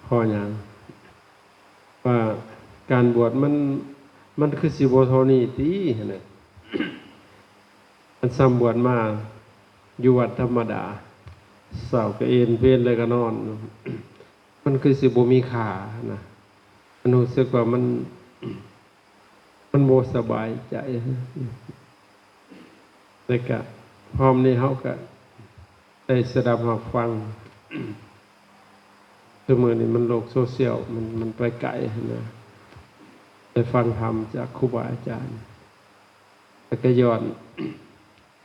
ເພາະຫຍັງ? ວ່າການບວດມັນ ມັນຄືຊິບໍ່ເທົ່ານີ້ຕິ ຫັ້ນນະ. ອັນຊ້ຳບວດມາຢູ່ວັດທຳມະດາ ເຊົ້າກໍເອນ ເພນແລ້ວກໍນອນ ມັນຄືຊິບໍ່ມີຄ່ານະ. ມັນຮູ້ສຶກວ່າມັນ ມັນບໍ່ສະບາຍໃຈ. ແລ້ວກະພ້ອມນີ້ເຮົາກະໄດ້ສະດັບຮັບຟັງ. ຄືມື້ນີ້ມັນໂລກໂຊຊຽວ ມັນ ມັນໄປໄກຫັ້ນນະ. ໄດ້ຟັງທຳຈາກຄູບາອາຈານ ແລ້ວກະຍ້ອນ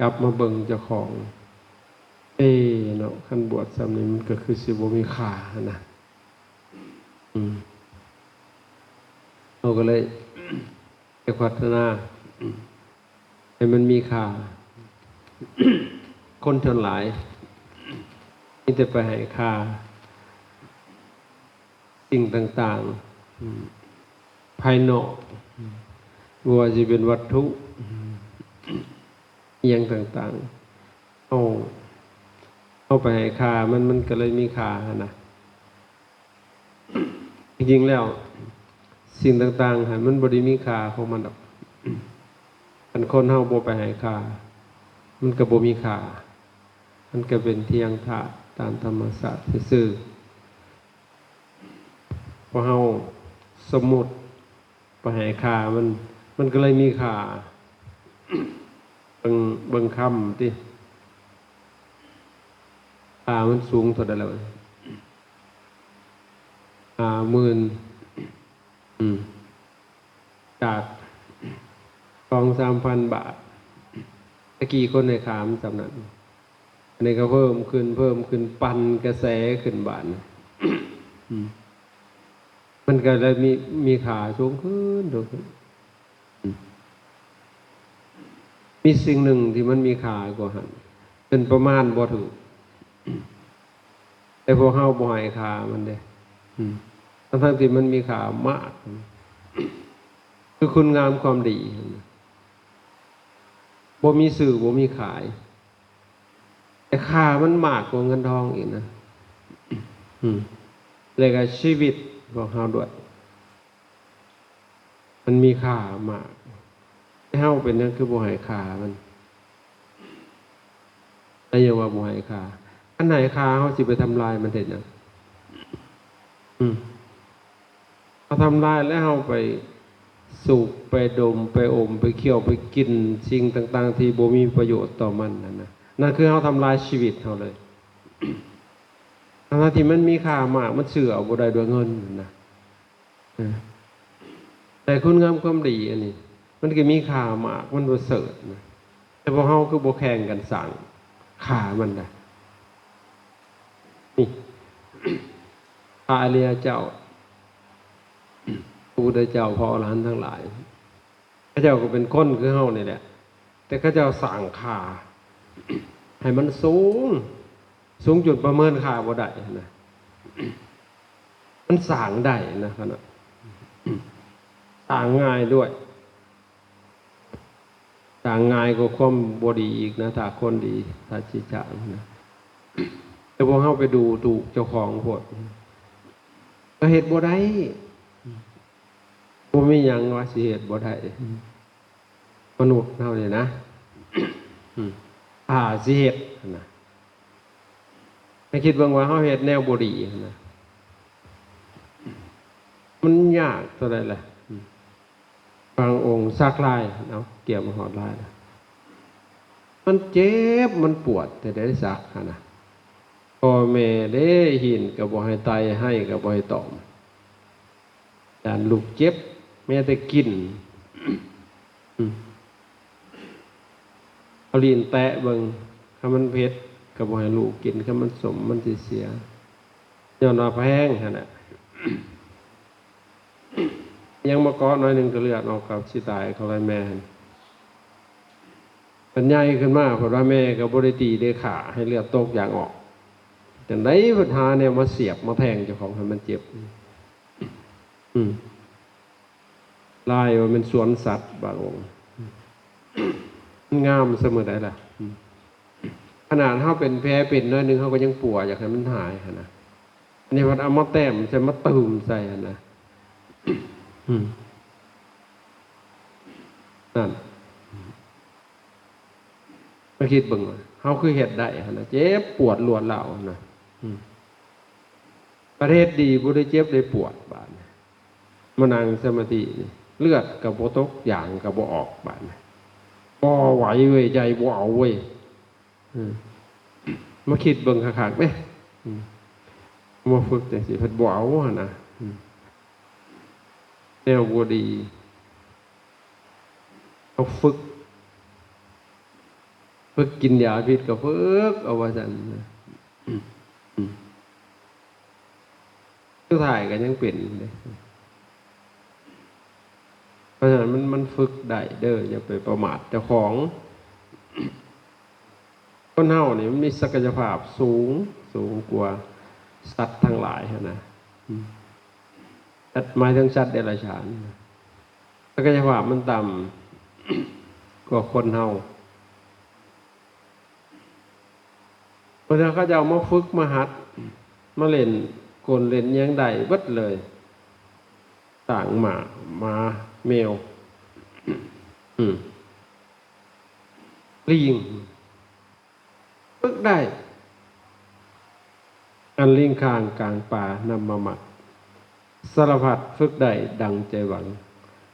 ກັບມາເບິ່ງເຈົ້າຂອງ ເອເນາະ ຄັນບວດຊ່ຳນີ້ມັນກໍຄືຊິບໍ່ມີຄ່າຫັ້ນນະ. ອືມ ເຮົາກໍເລີຍຈະພັດທະນາໃຫ້ມັນມີຄ່າ. ຄົນສ່ວນຫຼາຍມີແຕ່ໄປໃຫ້ຄ່າສິ່ງຕ່າງໆ ອືມ ພາຍນອກ ບໍ່ວ່າຊິເປັນວັດຖຸ ອີ່ຫຍັງຕ່າງໆ ເຮົາ ເຮົາໄປໃຫ້ຄ່າມັນ ມັນກໍເລີຍມີຄ່າຫັ້ນນະ. ທີ່ຈິງແລ້ວ ສິ່ງຕ່າງໆຫັ້ນ ມັນບໍ່ໄດ້ມີຄ່າຂອງມັນດອກ. ຄັນຄົນເຮົາບໍ່ໄປໃຫ້ຄ່າ ມັນກໍບໍ່ມີຄ່າ. ມັນກໍເປັນພຽງທາດຕາມທຳມະຊາດຊື່ໆ. ພວກເຮົາສົມມຸດໄປໃຫ້ຄ່າມັນ ມັນກໍເລີຍມີຄ່າ. ເບິ່ງ ເບິ່ງຄຳຕິ ຄ່າມັນສູງເທົ່າໃດແລ້ວ? ຫ້າໝື່ນ ອືມ ຈາກສອງສາມພັນບາດ. ແຕ່ກີ້ຄົນໃຫ້ຄ່າມັນສ່ຳນັ້ນ. ອັນນີ້ກໍເພີ່ມຂຶ້ນ ເພີ່ມຂຶ້ນ ປັ່ນກະແສຂຶ້ນບາດນີ້ ອືມ ມັນກໍເລີຍມີ ມີຄ່າສູງຂຶ້ນ ສູງຂຶ້ນ. ອືມ ມີສິ່ງໜຶ່ງທີ່ມັນມີຄ່າກວ່າຫັ້ນ ເປັນປະມານບໍ່ຖືກ ແຕ່ພວກເຮົາບໍ່ໃຫ້ຄ່າມັນເດ້. ອືມ ທັງໆທີ່ມັນມີຄ່າມາກ ຄືຄຸນງາມຄວາມດີ ບໍ່ມີຊື້ບໍ່ມີຂາຍ. ແຕ່ຄ່າມັນມາກກວ່າເງິນທອງອີກນະ. ອືມ ແລ້ວກໍຊີວິດຂອງເຮົາດ້ວຍ ມັນມີຄ່າມາກ. ແຕ່ເຮົາເປັນຫຍັງຄືບໍ່ໃຫ້ຄ່າມັນ? ແລ້ວຍັງວ່າບໍ່ໃຫ້ຄ່າ. ອັນໃຫ້ຄ່າ ເຮົາຊິໄປທຳລາຍມັນເຮັດຫຍັງ? ອືມ ເຮົາທຳລາຍແລ້ວ ເຮົາໄປສູບ ໄປດົມ ໄປອົມ ໄປຄ້ຽວ ໄປກິນສິ່ງຕ່າງໆທີ່ບໍ່ມີປະໂຫຍດຕໍ່ມັນຫັ້ນນະ. ນັ້ນຄືເຮົາທຳລາຍຊີວິດເຮົາເລີຍ. ທັງໆທີ່ມັນມີຄ່າມາກ ມັນຊື້ເອົາບໍ່ໄດ້ດ້ວຍເງິນຫັ້ນນະ. ເອີ ແຕ່ຄຸນງາມຄວາມດີອັນນີ້ ມັນກໍມີຄ່າມາກ ມັນປະເສີດນະ. ແຕ່ພວກເຮົາຄືບໍ່ແຂ່ງກັນສ້າງຄ່າມັນລະ? ນີ້ ພະອະລິຍະເຈົ້າ ພະພຸດທະເຈົ້າ ພະອໍລະຫັນທັງຫຼາຍ ເຂົາເຈົ້າກໍເປັນຄົນຄືເຮົານີ້ແຫຼະ ແຕ່ເຂົາເຈົ້າສ້າງຄ່າໃຫ້ມັນສູງ ສູງຈົນປະເມີນຄ່າບໍ່ໄດ້ນະ. ມັນສ້າງໄດ້ນະ ຂະໜາດ ສ້າງງ່າຍດ້ວຍ. ສ້າງງ່າຍກວ່າຄວາມບໍ່ດີອີກນະ ຖ້າຄົນດີ ຖ້າຊິສ້າງນະ. ແຕ່ພວກເຮົາໄປດູຖູກເຈົ້າຂອງໂພດ ກໍເຮັດບໍ່ໄດ້. ບໍ່ມີຫຍັງວ່າຊິເຮັດບໍ່ໄດ້. ມະນຸດເຮົານີ້ນະ ຖ້າຊິເຮັດນະ ໃຫ້ຄິດເບິ່ງວ່າເຮົາເຮັດແນວບໍ່ດີຫັ້ນນະ ມັນຍາກເທົ່າໃດລະ. ບາງອົງສັກລາຍ ເອົາ ກຽມມາຮອດລາຍລະ ມັນເຈັບ ມັນປວດແຕ່ໄດ້ສັກຫັ້ນນະ. ພໍ່ແມ່ເດ້ ຫີນກໍບໍ່ໃຫ້ໄຕ່ ໄຫ້ກໍບໍ່ໃຫ້ຕອມ. ຢ້ານລູກເຈັບ ແມ້ແຕ່ກິ່ນ ອືມ ເອົາລີ້ນແຕະເບິ່ງ ຄັນມັນເຜັດກໍບໍ່ໃຫ້ລູກກິນ ຄັນມັນສົ້ມມັນຊິເສຍ ຍ້ອນວ່າແພງຫັ້ນນະ. ຍັງມາເກາະໜ້ອຍໜຶ່ງກໍເລືອດອອກກັບຊິຕາຍ ເຂົາໄລ່ແມ່ຫັ້ນ. ເພິ່ນໃຫຍ່ຂຶ້ນມາ ເພິ່ນວ່າແມ່ກໍບໍ່ໄດ້ຕີໄດ້ຂ້າໃຫ້ເລືອດຕົກຢາກອອກ ຈັ່ງໃດເພິ່ນຫາແນວມາສຽບມາແທງເຈົ້າຂອງໃຫ້ມັນເຈັບ. ອືມ ລາຍວ່າແມ່ນສວນສັດບາງອົງ ມັນງາມຊະມື້ໃດລະ. ອືມ ຂະໜາດເຮົາເປັນແຜເປັນໜ້ອຍໜຶ່ງ ເຮົາກໍຍັງປົວຢາກໃຫ້ມັນຫາຍຫັ້ນນະ. ອັນນີ້ເພິ່ນເອົາມາແຕ້ມໃສ່ ມາຕື່ມໃສ່ຫັ້ນນະ. ອືມ ນັ້ນ ມາຄິດເບິ່ງວ່າ ເຮົາຄືເຮັດໄດ້ຫັ້ນນະ ເຈັບປວດລວດລາວຫັ້ນນະ. ອືມ ປະເທດດີບໍ່ໄດ້ເຈັບໄດ້ປວດ ບາດນີ້ ມານັ່ງສະມາທິນີ້ ເລືອດກໍບໍ່ຕົກ ຢາງກໍບໍ່ອອກ ບາດນີ້ ບໍ່ໄຫວເວີຍ ໃຈບໍ່ເອົາເວີຍ. ອືມ ມາຄິດເບິ່ງຄັກໆເດ້. ອືມ ມາຝຶກຈັ່ງຊີ້ ເພິ່ນບໍ່ເອົາຫັ້ນນະ. ອືມ ແນວບໍ່ດີ ເຮົາຝຶກ ຝຶກກິນຢາພິດກໍຝຶກເອົາວ່າຊັ້ນນະ. ອືມ ອືມ ສຸດທ້າຍກໍຍັງເປັນເດ້. ເພາະສະນັ້ນມັນ ມັນຝຶກໄດ້ເດີ້ ຢ່າໄປປະໝາດເຈົ້າຂອງ. ຄົນເຮົານີ້ມັນມີສັກກະຍະພາບສູງ ສູງກວ່າສັດທັງຫຼາຍຫັ້ນນະ. ອືມ ສັດ ໝາຍເຖິງສັດເດຍລະສານ ສັກກະຍະພາບມັນຕ່ຳກວ່າຄົນເຮົາ. ເວລາເຂົາເຈົ້າມາຝຶກມາຫັດ ມາຫຼິ້ນກົນເລ່ນຫຍັງໄດ້ເບິດເລີຍ ຊ້າງ ມ້າ ໝາ ແມວ ອືມ ລີງ ຝຶກໄດ້. ອັນລີງຂ້າງກາງປ່ານຳມາໝັກ ສາລະພັດຝຶກໄດ້ດັ່ງໃຈຫວັງ.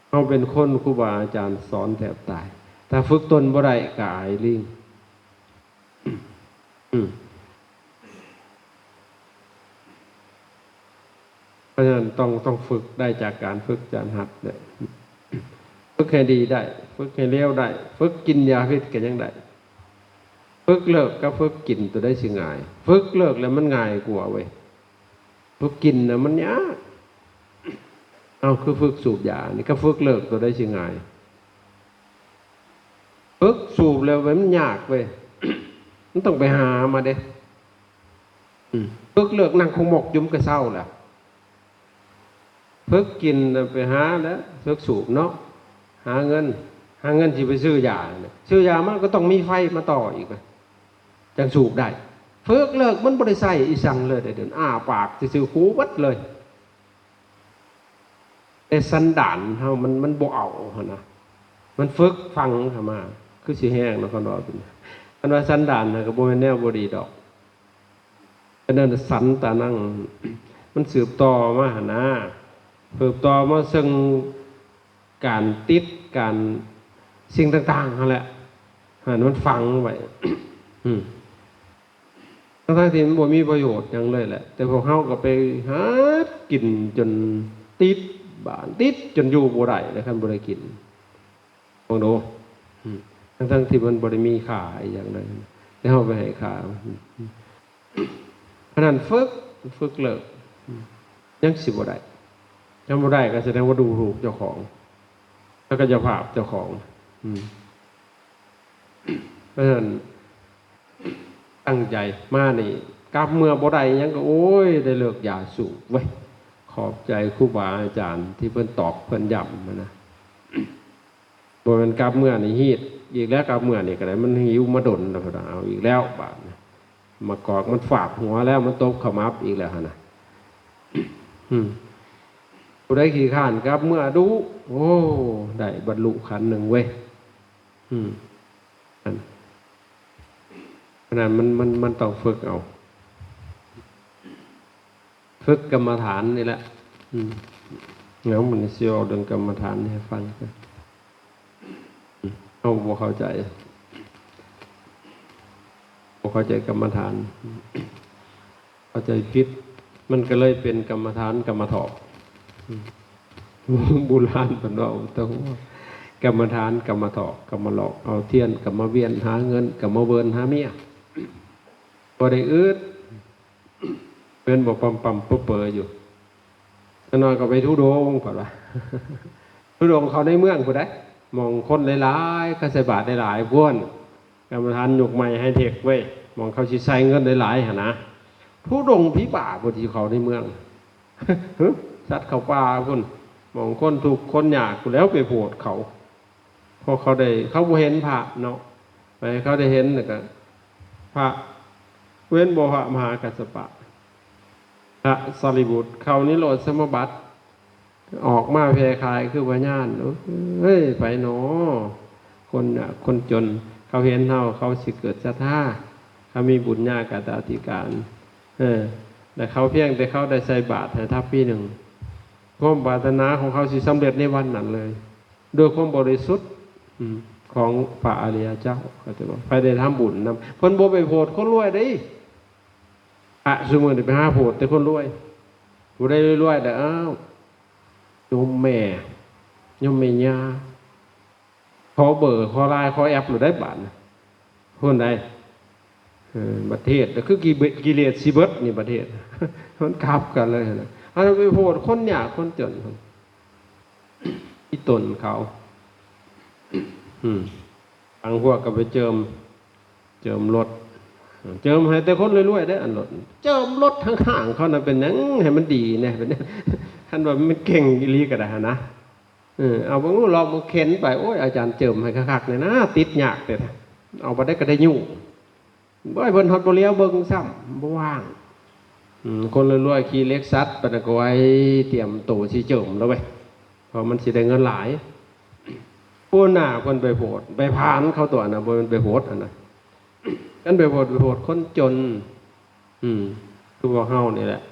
ເຮົາເປັນຄົນ ຄູບາອາຈານສອນແທບຕາຍ ຖ້າຝຶກຕົນບໍ່ໄດ້ກໍອາຍລີງ. ອືມ ເພາະສະນັ້ນຕ້ອງ ຕ້ອງຝຶກໄດ້ຈາກການຝຶກຈາກຫັດເດ້. ຝຶກໃຫ້ດີໄດ້ ຝຶກໃຫ້ເລວໄດ້ ຝຶກກິນຢາພິດກໍຍັງໄດ້. ຝຶກເລີກກັບຝຶກກິນ ໂຕໃດຊິງ່າຍ? ຝຶກເລີກແລ້ວມັນງ່າຍກວ່າເວີຍ. ຝຶກກິນນະມັນຍາກ. ເອົ້າ ຄືຝຶກສູບຢານີ້ ກັບຝຶກເລີກ ໂຕໃດຊິງ່າຍ? ຝຶກສູບແລ້ວມັນຍາກເວີຍ ມັນຕ້ອງໄປຫາມາເດ້. ອືມ ຝຶກເລີກນັ່ງຄົງໝົກຢູ່ມັນກໍເຊົາແລ້ວ. ຝຶກກິນນະໄປຫາແລ້ວ ຝຶກສູບເນາະ ຫາເງິນ ຫາເງິນຊິໄປຊື້ຢານະ ຊື້ຢາມາກໍຕ້ອງມີໄຟມາຕໍ່ອີກນະ ຈັ່ງສູບໄດ້. ຝຶກເລີກມັນບໍ່ໄດ້ໃຊ້ອີ່ສັງເລີຍເດ້ ດຽວນີ້ອ້າປາກຊື່ໆ ຄູເບິດເລີຍ. ແຕ່ສັນດານເຮົາມັນ ມັນບໍ່ເອົາຫັ້ນນະ ມັນຝຶກຝັງເຂົ້າມາ ຄືຊິແຮງເນາະ ຄັນວ່າເປັນ ຄັນວ່າສັນດານຫັ້ນກໍບໍ່ແມ່ນແນວບໍ່ດີດອກ. ອັນນັ້ນສັນຕານັງ ມັນສືບຕໍ່ມາຫັ້ນນະ ສືບຕໍ່ມາເຊິ່ງການຕິດ ການ ສິ່ງຕ່າງໆຫັ້ນແຫຼະ ຫັ້ນມັນຝັງໄວ້ ອືມ ທັງໆທີ່ມັນບໍ່ມີປະໂຫຍດຫຍັງເລີຍແຫຼະ ແຕ່ພວກເຮົາກໍໄປຫາກິນຈົນຕິດ ບາດຕິດຈົນຢູ່ບໍ່ໄດ້ແລ້ວ ຄັນບໍ່ໄດ້ກິນ. ເບິ່ງດູ ອືມ ທັງໆທີ່ມັນບໍ່ໄດ້ມີຄ່າອີ່ຫຍັງເລີຍ ແຕ່ເຮົາໄປໃຫ້ຄ່າ. ອືມ ອັນນັ້ນຝຶກ ຝຶກເລີກ ອືມ ຍັງຊິບໍ່ໄດ້ ຍັງບໍ່ໄດ້ກໍສະແດງວ່າດູຖູກເຈົ້າຂອງ ສັກກະຍະພາບເຈົ້າຂອງ. ອືມ ເພາະສະນັ້ນ ຕັ້ງໃຈມານີ້ ກັບເມືອບໍ່ໄດ້ຫຍັງກໍ ໂອ້ຍ ໄດ້ເລີກຢາສູບເວີຍ. ຂອບໃຈຄູບາອາຈານທີ່ເພິ່ນຕອກເພິ່ນຢ້ຳຫັ້ນນະ. ບໍ່ແມ່ນກັບເມືອນີ້ຮີດອີກແລ້ວ ກັບເມືອນີ້ກໍໄດ້ ມັນຫິວມາດົນແລ້ວ ເພິ່ນວ່າເອົາອີກແລ້ວບາດນີ້ ໝາກກອກມັນຟາດຫົວແລ້ວ ມັນຕົບຂະໝັບອີກແລ້ວຫັ້ນນະ. ອືມ ຜູ້ໃດຂີ້ຄ້ານກັບເມືອດຸ ໂອ້ ໄດ້ບັນລຸຂັ້ນໜຶ່ງເວີຍ. ອືມ ອັນ ອັນນັ້ນມັນ ມັນ ມັນຕ້ອງຝຶກເອົາ ຝຶກກຳມະຖານນີ້ແຫຼະ. ອືມ ແລ້ວມັນຊິເວົ້າເລື່ອງກຳມະຖານໃຫ້ຟັງ ອືມ ເຮົາບໍ່ເຂົ້າໃຈ ບໍ່ເຂົ້າໃຈກຳມະຖານ ເຂົ້າໃຈຜິດ ມັນກໍເລີຍເປັນກຳມະຖານກຳມະຖອກ. ອືມ ບູຮານເພິ່ນເວົ້າ ຕ້ອງວ່າກຳມະຖານກຳມະຖອກ ກຳມະຫຼອກ ເອົາທຽນກຳມະວຽນ ຫາເງິນກຳມະເວີນ ຫາເມຍ ບໍ່ໄດ້ອຶດ ເປັນບໍ່ປຳໆເປີໆຢູ່. ຈັກໜ້ອຍກໍໄປທຸດົງ ເພິ່ນວ່າ ທຸດົງເຂົ້າໃນເມືອງພຸ້ນໃດ ໝ່ອງຄົນຫຼາຍໆ ເຂົາໃສ່ບາດຫຼາຍໆ ພຸ້ນ. ກຳມະຖານຍຸກໃໝ່ໄຮເທັກເວີຍ ໝ່ອງເຂົາຊິໃສ່ເງິນຫຼາຍໆຫັ້ນນະ. ທຸດົງຜີບ້າພຸ້ນ ຊິເຂົ້າໃນເມືອງ ສັດເຂົ້າປ່າພຸ້ນ ໝ່ອງຄົນທຸກຄົນຍາກພຸ້ນແຫຼ້ວ ໄປໂພດເຂົາ ເພາະເຂົາໄດ້ ເຂົາບໍ່ເຫັນພະເນາະ ໄປເຂົາໄດ້ເຫັນແລ້ວກໍພະ ເວັ້ນບໍ່ພະມະຫາກັດສະປະ ພະສາລີບຸດເຂົ້ານິໂຣດສະມາບັດ ອອກມາແຜ່ຂາຍຄືພະຍານ. ເອີຍ ໃຜນໍ ຄົນຍາກຄົນຈົນ ເຂົາເຫັນເຮົາ ເຂົາຊິເກີດສັດທາ ເຂົາມີບຸນຍາກະຕາທິການ ເອີ ແລະ ເຂົາພຽງແຕ່ເຂົາໄດ້ໃສ່ບາດໃຫ້ທັບປີໜຶ່ງ ຄວາມປາດຖະໜາຂອງເຂົາຊິສຳເລັດໃນວັນນັ້ນເລີຍ ດ້ວຍຄວາມບໍລິສຸດ ອືມ ຂອງພະອະລິຍະເຈົ້າ ເຂົາຈະບອກ ໃຜໄດ້ທຳບຸນນຳ ເພິ່ນບໍ່ໄປໂຜດຄົນລວຍເດ້. ພະຊຸມື້ນີ້ໄປຫາໂຜດແຕ່ຄົນລວຍ ຜູ້ໃດລວຍໆ ແລ້ວ ອ້າວ ໂຍມແມ່ ໂຍມແມ່ຍ່າ ຂໍເບີ ຂໍລາຍ ຂໍແອັບໂລດໄດ໋ບາດນີ້ ພຸ້ນໃດ໋ ເອີ ປະເທດ ແລ້ວຄືກິເລດຊິເບິດນີ້ ປະເທດ ມັນກັບກັນເລີຍຫັ້ນນະ. ອັນນັ້ນໄປໂຜດຄົນຍາກຄົນຈົນ ອີ່ຕົນເຂົາ ອືມ ບາງພວກກໍໄປເຈີມ ເຈີມລົດ ເຈີມໃຫ້ແຕ່ຄົນລວຍໆ ເດ້ ອັນລົດ ເຈີມລົດຫ້າງໆ ເຂົານະ ເປັນຫຍັງໃຫ້ມັນດີແດ່ ເປັນຫຍັງ ຄັນວ່າມັນເກັ່ງອີ່ຫຼີກໍໄດ້ຫັ້ນນະ. ເອີ ເອົາເບິ່ງລູກ ລອງເບິ່ງ ເຂັນໄປ ໂອ້ຍ ອາຈານເຈີມໃຫ້ຄັກໆ ແດ່ນະ ຕິດຍາກແທ້ ເອົາບໍ່ໄດ້ກໍໄດ້ຍູ້ ໂອ້ຍ ເພິ່ນຮອດບໍ່ຫຼຽວເບິ່ງຊ້ຳ ບໍ່ວ່າງ. ອືມ ຄົນລວຍໆ ຂີ່ເລັກຊັສ ປານນັ້ນກໍໄວ້ ຕຽມໂຕຊິເຈີມແລ້ວເວີຍ ເພາະມັນຊິໄດ້ເງິນຫຼາຍ. ຜູ້ໜ້າເພິ່ນໄປໂຜດ ໄປຜານເຂົາຕົວະນະ ບໍ່ແມ່ນໄປໂຜດຫັ້ນນະ. ຄັນໄປໂຜດ ໄປໂຜດຄົນຈົນ ອືມ ຄືພວກເຮົານີ້ແຫຼະ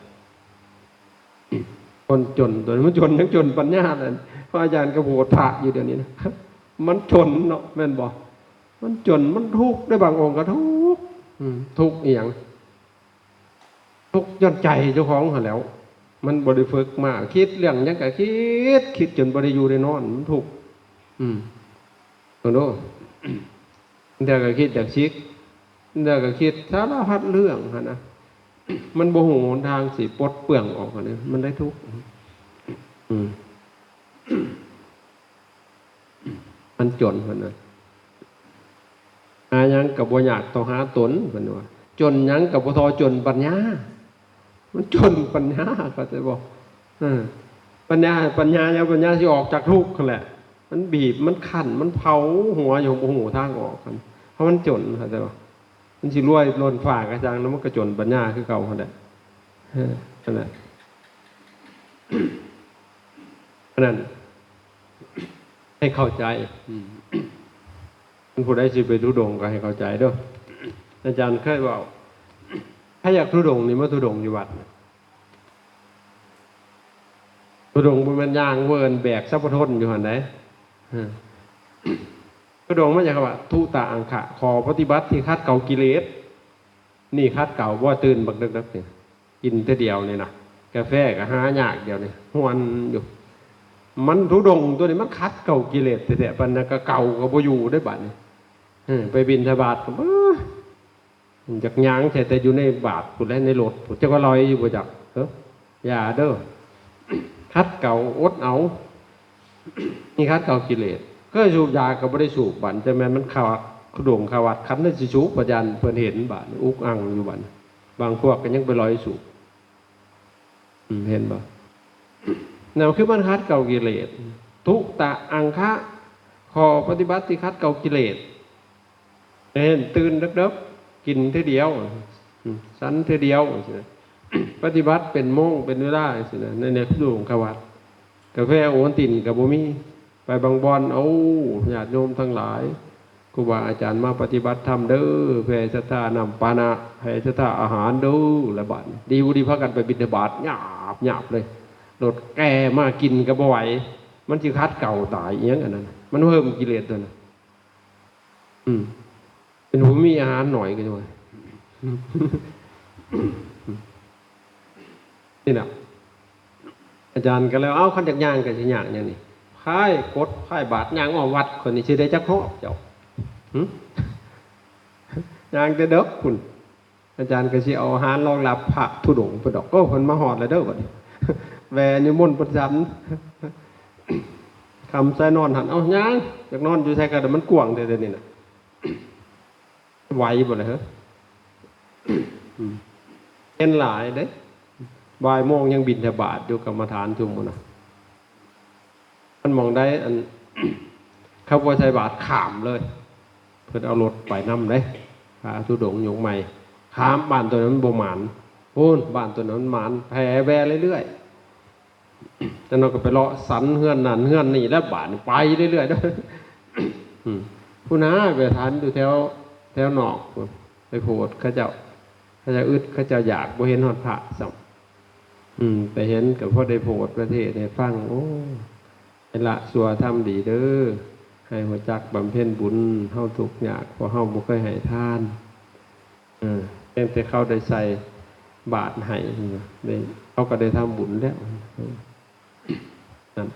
ຄົນຈົນ ຕົວນີ້ມັນຈົນ ຍັງຈົນປັນຍາແຫຼະ. ພະອາຈານກໍໂຜດພະຢູ່ດຽວນີ້ນະ ມັນຈົນເນາະ ແມ່ນບໍ່? ມັນຈົນ ມັນທຸກເດ້ ບາງອົງກໍທຸກ ອືມ ທຸກອີ່ຫຍັງ? ທຸກຍ້ອນໃຈເຈົ້າຂອງຫັ້ນແຫຼ້ວ ມັນບໍ່ໄດ້ຝຶກມາ ຄິດເລື່ອງຫຍັງກໍຄິດ ຄິດຈົນບໍ່ໄດ້ຢູ່ໄດ້ນອນ ມັນທຸກ ອືມ ເບິ່ງດູ ບາງເທື່ອກໍຄິດຢາກສິກ ບາງເທື່ອກໍຄິດສາລະພັດເລື່ອງຫັ້ນນະ ມັນບໍ່ຮູ້ຫົນທາງຊິປົດເປືອງອອກຫັ້ນນະ ມັນໄດ້ທຸກ ອືມ ມັນຈົນ ເພິ່ນວ່າ ຫາຫຍັງກໍບໍ່ຍາກທໍ່ຫາຕົນ ເພິ່ນວ່າ ຈົນຫຍັງກໍບໍ່ທໍ່ຈົນປັນຍາ ມັນຈົນປັນຍາ ເຂົ້າໃຈບໍ່? ເອີ ປັນຍາ ປັນຍາຫຍັງ? ປັນຍາຊິອອກຈາກທຸກຫັ້ນແຫຼະ ມັນບີບ ມັນຄັ້ນ ມັນເຜົາຫົວຢູ່ ບໍ່ຮູ້ທາງອອກຫັ້ນ ເພາະມັນຈົນ ເຂົ້າໃຈບໍ່? ມັນຊິລວຍລົ້ນຟ້າກໍຊ່າງ ແລ້ວມັນກໍຈົນປັນຍາຄືເກົ່າຫັ້ນແຫຼະ ເອີ ນັ້ນແຫຼະ ອັນນັ້ນ ໃຫ້ເຂົ້າໃຈ ອືມ ຄັນຜູ້ໃດຊິໄປທຸດົງກໍໃຫ້ເຂົ້າໃຈເດີ. ອາຈານເຄີຍເວົ້າ ໃຜຢາກທຸດົງນີ້ມາທຸດົງຢູ່ວັດ ທຸດົງບໍ່ແມ່ນຍ່າງເວີນແບກສັບປະທົນຢູ່ຫັ້ນໃດ ເອີ ທຸດົງມາຈາກຄຳວ່າ ທຸຕະອັງຄະ ຂໍ້ປະຕິບັດທີ່ຂັດເກົາກິເລດ ນີ້ຂັດເກົາບໍ່? ຕື່ນບັກເດິກໆ ນີ້ ກິນເທື່ອດຽວນີ້ນະ ກາແຟກໍຫາຍາກ ດຽວນີ້ຮ່ວນຢູ່ ມັນທຸດົງຕົວນີ້ ມັນຂັດເກົາກິເລດແທ້ໆ ປານນັ້ນກໍເກົາກໍບໍ່ຢູ່ເດ້ບາດນີ້ ເອີ ໄປບິນທະບາດກໍ ເອີ ຢາກຍ່າງແທ້ ແຕ່ຢູ່ໃນບາດພຸ້ນແຫຼະ ໃນລົດພຸ້ນ ຈັກວ່າລອຍຢູ່ບໍ່ຈັກ ເອີ ຢ່າເດີ ຂັດເກົາ ອົດເອົາ ນີ້ຂັດເກົາກິເລດ ເຄີຍສູບຢາກໍບໍ່ໄດ້ສູບ ບາດນີ້ ແຕ່ແມ່ນມັນເຂົ້າທຸດົງເຂົ້າວັດ ຄັນໄດ້ຊິສູບ ພະອາຈານເພິ່ນເຫັນ ບາດນີ້ອຸກອັ່ງຢູ່ ບາດນີ້ ບາງພວກກໍຍັງໄປລອຍສູບ ອືມ ເຫັນບໍ່? ນັ້ນຄືມັນຂັດເກົາກິເລດ ທຸຕະອັງຄະ ຂໍ້ປະຕິບັດທີ່ຂັດເກົາກິເລດ ເຫັນ ຕື່ນເດິກໆ ກິນເທື່ອດຽວ ອືມ ສັນເທື່ອດຽວ ປະຕິບັດເປັນໂມງເປັນເວລາ ຈັ່ງຊີ້ນະ ໃນ ໃນທຸດົງຄະວັດ ກາແຟໂອວັນຕິນກໍບໍ່ມີ ໄປບາງບ່ອນ ໂອ້ ຍາດໂຍມທັງຫຼາຍ ຄູບາອາຈານມາປະຕິບັດທຳເດີ ແຜ່ສັດທານ້ຳປານະ ແຜ່ສັດທາອາຫານເດີ ລະບາດນີ້ ດີບໍ່ດີພາກັນໄປບິນທະບາດຍາບໆເລີຍ ລົດແກ່ມາກິນກໍບໍ່ໄຫວ ມັນຊິຂັດເກົາຕາຍ ອີ່ຫຍັງອັນນັ້ນ ມັນເພີ່ມກິເລດຕົວນັ້ນ ອືມ ເປັນຜູ້ມີອາຫານໜ້ອຍກໍຍັງວ່າ ນີ້ນະ ອາຈານກໍແລ້ວ ເອົ້າ ຄັນຢາກຍ່າງກໍຊິຍ່າງຫຍັງນີ້ ພາຍກົດພາຍບາດຍ່າງອ້ອມວັດ ຄົນນີ້ຊິໄດ້ຈັກຮອບເຈົ້າ ຫື ຍ່າງແຕ່ເດິກພຸ້ນ ອາຈານກໍຊິເອົາອາຫານລອງລັບພະທຸດົງພຸ້ນດອກ ໂອ້ ເພິ່ນມາຮອດແລ້ວເດີ ບັດນີ້ ແວ່ນິມົນເພິ່ນສັນ ຄ່ຳໃສນອນຫັ້ນ ເອົ້າ ຍ່າງ ຢາກນອນຢູ່ໃສກໍໄດ້ ມັນກວ້າງແທ້ໆ ນີ້ນະ ໄຫວບໍ່ລະເຮີ ອືມ ເຫັນຫຼາຍເດ້ ບ່າຍໂມງຍັງບິນທະບາດຢູ່ ກຳມະຖານຊຸມພຸ້ນນະ ຄັນໝ່ອງໃດ ອັນ ເຂົາບໍ່ໃສ່ບາດ ຂ້າມເລີຍ ເພິ່ນເອົາລົດໄປນຳເດ້ ພະທຸດົງຍົກໄມ້ ຂ້າມ ບ້ານຕົວນັ້ນມັນບໍ່ໝານ ພຸ້ນ ບ້ານຕົວນັ້ນມັນໝານ ແຜ່ແວ່ເລື້ອຍໆ ຈັກໜ່ອຍກໍໄປເລາະສັນເຮືອນນັ້ນເຮືອນນີ້ ແລ້ວບາດນີ້ໄປເລື້ອຍໆເດີ. ອືມ ພຸ້ນນາ ໄປຖານຢູ່ແຖວ ແຖວນອກພຸ້ນ ໄປໂພດເຂົາເຈົ້າ ເຂົາເຈົ້າອຶດ ເຂົາເຈົ້າຢາກ ບໍ່ເຫັນຮອດພະຊ້ຳ. ອືມ ໄປເຫັນກໍພໍໄດ້ໂພດ ໄປເທດໃຫ້ຟັງ. ໂອ້ ໃຫ້ລະຊົ່ວທຳດີເດີ ໃຫ້ຮູ້ຈັກບຳເພັນບຸນ ເຮົາທຸກຍາກ ເພາະເຮົາບໍ່ເຄີຍໃຫ້ທານ. ເອີ ພຽງແຕ່ເຂົາໄດ້ໃສ່ບາດໃຫ້ ໄດ້ ເຂົາກໍໄດ້ທຳບຸນແລ້ວ. ເອີ ນັ້ນ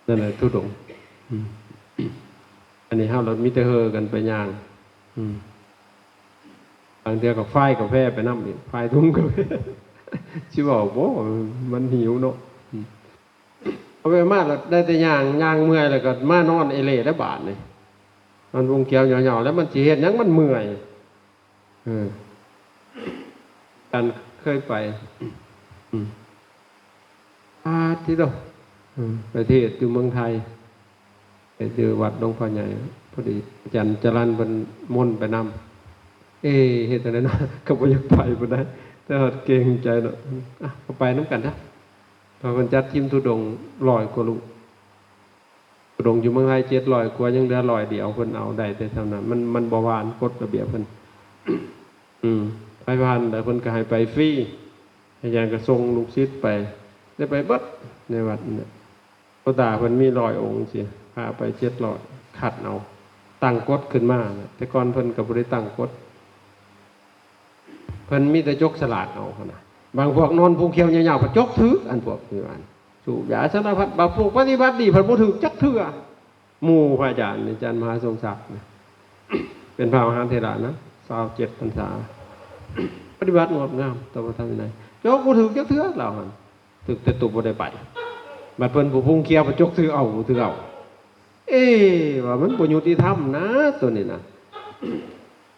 ນັ້ນແຫຼະທຸດົງ. ອືມ ອັນນີ້ເຮົາລະມີແຕ່ເຫີກັນໄປຍ່າງ. ອືມ ບາງເທື່ອກໍພາຍກາແຟໄປນຳອີກ ພາຍຖົງກາແຟ ຊິເວົ້າບໍ່ ມັນຫິວເນາະ. ອືມ ເອົາໄປມາແລ້ວໄດ້ແຕ່ຍ່າງ ຍ່າງເມື່ອຍແລ້ວກໍມານອນເອເລ່ແລ້ວບາດນີ້ ນອນວົງກຽວເຫຍົາໆ ແລ້ວມັນຊິເຮັດຫຍັງ ມັນເມື່ອຍ. ເອີ ອາຈານເຄີຍໄປ. ອືມ ປາດຕິໂທ ອືມ ໄປເທດຢູ່ເມືອງໄທ ເທດຢູ່ວັດຫຼວງພໍ່ໃຫຍ່ ພໍດີອາຈານຈະລັນເພິ່ນມົນໄປນຳ. ເອ ເຮັດຈັ່ງໃດເນາະ ກໍບໍ່ຢາກໄປປານໃດ ແຕ່ວ່າເກງໃຈເນາະ. ອ່ະ ກໍໄປນຳກັນຊະ ເພາະເພິ່ນຈັດທີມທຸດົງຮ້ອຍກວ່າລູກ. ທຸດົງຢູ່ເມືອງໄທເຈັດຮ້ອຍກວ່າ ຍັງເຫຼືອຮ້ອຍດຽວ ເພິ່ນເອົາໄດ້ແຕ່ສ່ຳນັ້ນ ມັນ ມັນບໍ່ວ່າກົດລະບຽບເພິ່ນ. ອືມ ໄປຜ່ານແລ້ວເພິ່ນກໍໃຫ້ໄປຟຣີ ອາຈານກໍສົ່ງລູກສິດໄປ ໄດ້ໄປເບິດໃນວັດນັ້ນແຫຼະ. ໂຄຕ້າເພິ່ນມີຮ້ອຍອົງຊີ້ ພາໄປເຈັດຮ້ອຍ ຄັດເອົາ ຕັ້ງກົດຂຶ້ນມາ. ແຕ່ກ່ອນເພິ່ນກໍບໍ່ໄດ້ຕັ້ງກົດ ເພິ່ນມີແຕ່ຈົກສະຫຼາກເອົາຫັ້ນນະ. ບາງພວກນອນພຸງຂຽວຍາວໆ ພັດຈົກຖືກ ອັນພວກທີ່ວ່າ ສູບຢາສາລະພັດ ບາງພວກປະຕິບັດດີ ພັດບໍ່ຖືກຈັກເທື່ອ. ໝູ່ພະອາຈານ ອາຈານມະຫາຊົງສັກ ເປັນພະມະຫາເຖລະນະ ຊາວເຈັດພັນສາ ປະຕິບັດງອບງາມຕໍ່ພະທຳວິໄນ ຈົກບໍ່ຖືກຈັກເທື່ອລາວຫັ້ນ. ຖືກແຕ່ໂຕບໍ່ໄດ້ໄປ ບັດເພິ່ນຜູ້ພຸງຂຽວໄປຈົກຖືກເອົາ ຖືກເອົາ. ເອ ວ່າມັນບໍ່ຍຸຕິທຳນະ ໂຕນີ້ນະ.